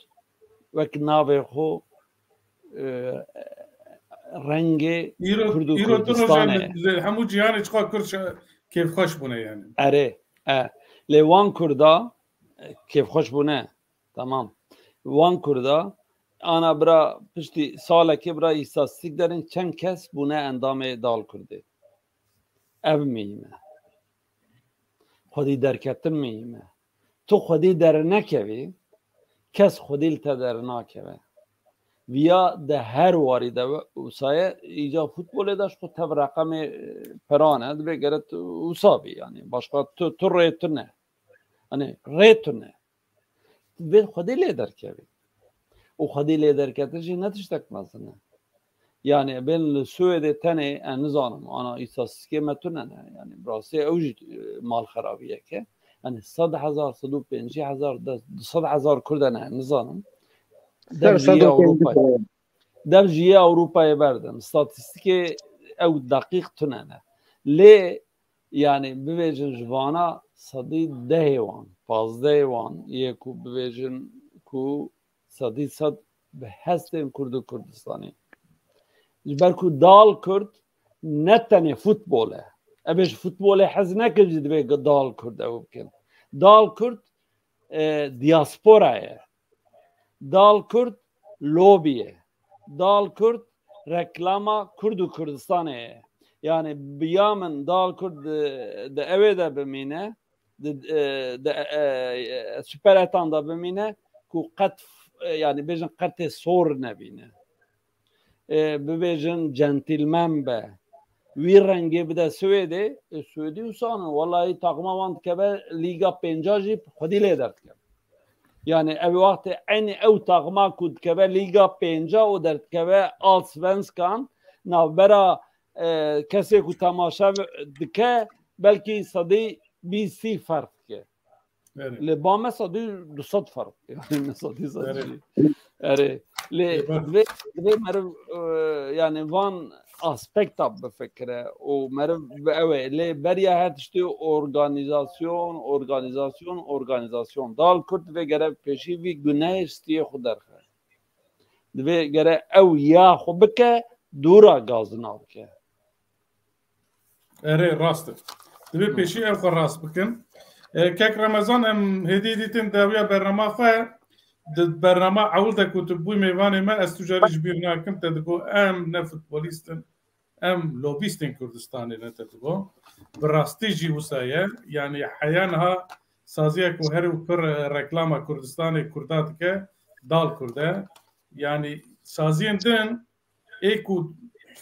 wek navê xwe, e, rengê Kurd û Kurdistanê. Hemû cîhanê çiqa Kurd kêfxweş bûne yani. Erê, e. Lê wan Kurda, e, kêfxweş bûne. Tamam. Wan Kurda, ana bira piştî salekê bira îstatîstîk derin çend kes bûne endamê Dal Kurdê. Ev mihîm e. Xwedî derketin mihîm e. Tu xwedî dernekevî, kes xwedî li te dernakeve. Viya de her warî de wisa ye, îca futbolê de ji xwe tev reqemê, e, peran e, divê gere tu wisa bî, yani başqa tu, tu rê tune. Hani rê tune. Vê xwedî lê derkevî. Û xwedî lê derketin jî ne tiştek mezin e. Yani bên li Swêdê tenê, e, nizanim, ana îstatîstîkê me tune ne. Yani bi rastî ew jî, e, malxerabiyek e. Yani sed hezar, sed û pêncî hezar, du sed hezar Kurd hene, nizanim. Dev ji yê Ewropayê. Dev ji yê Ewropayê berdin. Statîstîkê ew deqîq tune ne. Lê yani bibêjin ji vana sedî dehê wan, pazdehê wan yê ku bibêjin ku sedî sed bi hestên Kurd û Kurdistanê. Ji ber ku Dal Kurd ne tenê futbol e. Ev ê ji futbolê hez nekin jî divê Dal Kurd ew bikin. Dal Kurd, e, diaspora ye. Dal Kurd lobî ye. Dal Kurd reklama Kurd û Kurdistanê ye. Yani bi ya min Dal Kurd di, di ewê de bimîne, di, e, di, e, e, Super Etan de bimîne ku qet, e, yani bêjin qetê sor nebîne. E, bibêjin centîlmen be. Wî rengê bide Swêdê, e, Swêdî wisa ne. Wellahî taxima wan dikeve Lîga Pênca jî xwedî lê derdikeve. Yani ev wextê eynî ew taxima ku dikeve Lîga Pênca û derdikeve Allsvenskan, navbera, e, kesê ku temaşe dike, belkî sedî bîst sî ferq dike. Erê. Lê ba me sedî du sed ferq. Yani me sedî sed Erê. Jî. Erê. Lê Ê, bak. Divê, divê meriv, e, yani van aspekta bifikire û meriv bi ew ê. Lê beriya her tiştî organizasyon, organizasyon, organizasyon. Dal Kurd divê gere pêşî vî gunehê stiyê xwe derxe. Divê gere ew ya xwe bike, dûra gazina bike. Erê, rast e. Divê Hı. pêşî ew xwe rast bikin. E, kek Remezan, em hêdî dîtin dawiya bernama xwe. Di bernama ewil de ku tu bûyî mêvanê me, ez tu carî ji bîr nakim, te digot, em ne futbolîst in, em lobîstên Kurdistanê ne, te digot. Bi rastî jî wisa ye. Yani heya niha saziya ku her û pir, e, reklama Kurdistanê Kurda dike, Dal Kurd e. Yani saziyên din ê ku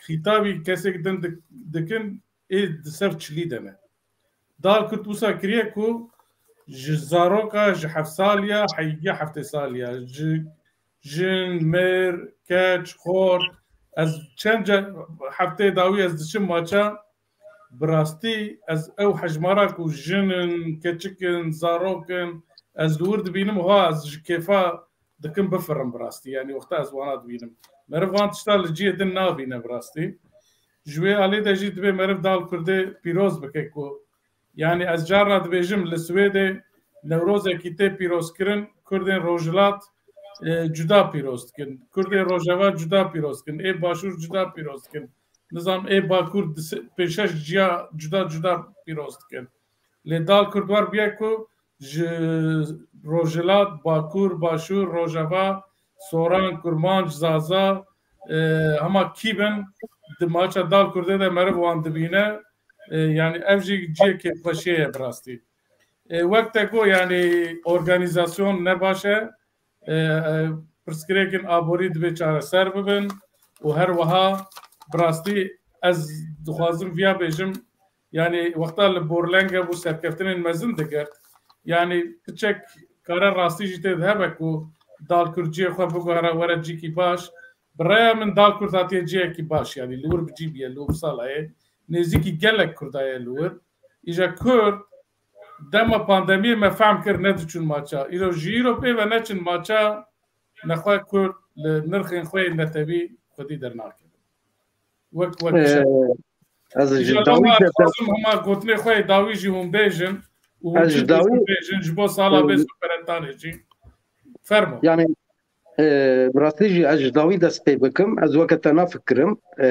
xîtabî kesek din dik-, dikin, ê di ser çilî de ne. Dal Kurd wisa kiriye ku ji zaroka, ji heft saliya, he-, ya heftê saliya, ji jin, mêr, keç, xort, ez çend ca hefteyê dawî ez diçim maça, bi rastî ez ew hejmara ku jin in, keçik in, zarok in, ez li wir dibînim, ha ez ji kêfa dikim bifirim bi rastî. Yani wexta ez wana dibînim. Meriv van tişta li cihê din nabîne bi rastî. Ji wê alî de jî divê meriv Dal Kurdê pîroz bike ku, yani ez carna dibêjim li Swêdê Newrozekî tê pîrozkirin, Kurdên Rojhilat, e, cuda pîroz dikin. Kurdên Rojava cuda pîroz dikin. Ê Başûr cuda pîroz dikin. Nizam ê Bakur di se-, pênc şeş ciya cuda cuda pîroz dikin. Lê Dal Kurd wer bûye ku ji Rojhilat, Bakur, Başûr, Rojava, Soran, Kurmanc, Zaza, e, hema kî bin, di maça Dal Kurdê de meriv wan dibîne. E, yani ev jî cihê kêfxweşiyê ye bi rastî. E, wek te got, yani organîzasyon ne baş e. E, e, pirsgirêkên aborî divê çareser bibin û her wiha bi rastî ez dixwazim viya bêjim, yani wexta li Borlenge bû serkeftinên mezin digirt. Yani piçek kare rastî jî tê de hebe ku Dal Kurd cihê xwe biguhere were cîkî baş. Bi raya min Dal Kurd hatiye cihekî baş, yani li wir bi cî bûye, li wir salayê. Nêzîkî gelek Kurda ye li wir. Îja Kurd dema pandemiyê me fehm kir nediçûn maça. Îro ji îro pê ve neçin maça, nexwe Kurd li nirxên xwe yên netewî xwedî dernakevin. Wek werkşa. Ee, ez ji Îşallah dawî ma de dixwazim hema gotinê xwe yê dawî jî hûn bêjin û hûn Ez ji çi dawî hûn bêjin ji bo sala Ee, bê superentanê jî. Fermo. Yani, e, bi rastî jî ez ji dawî dest pê bikim. Ez weke te nafikirim. E,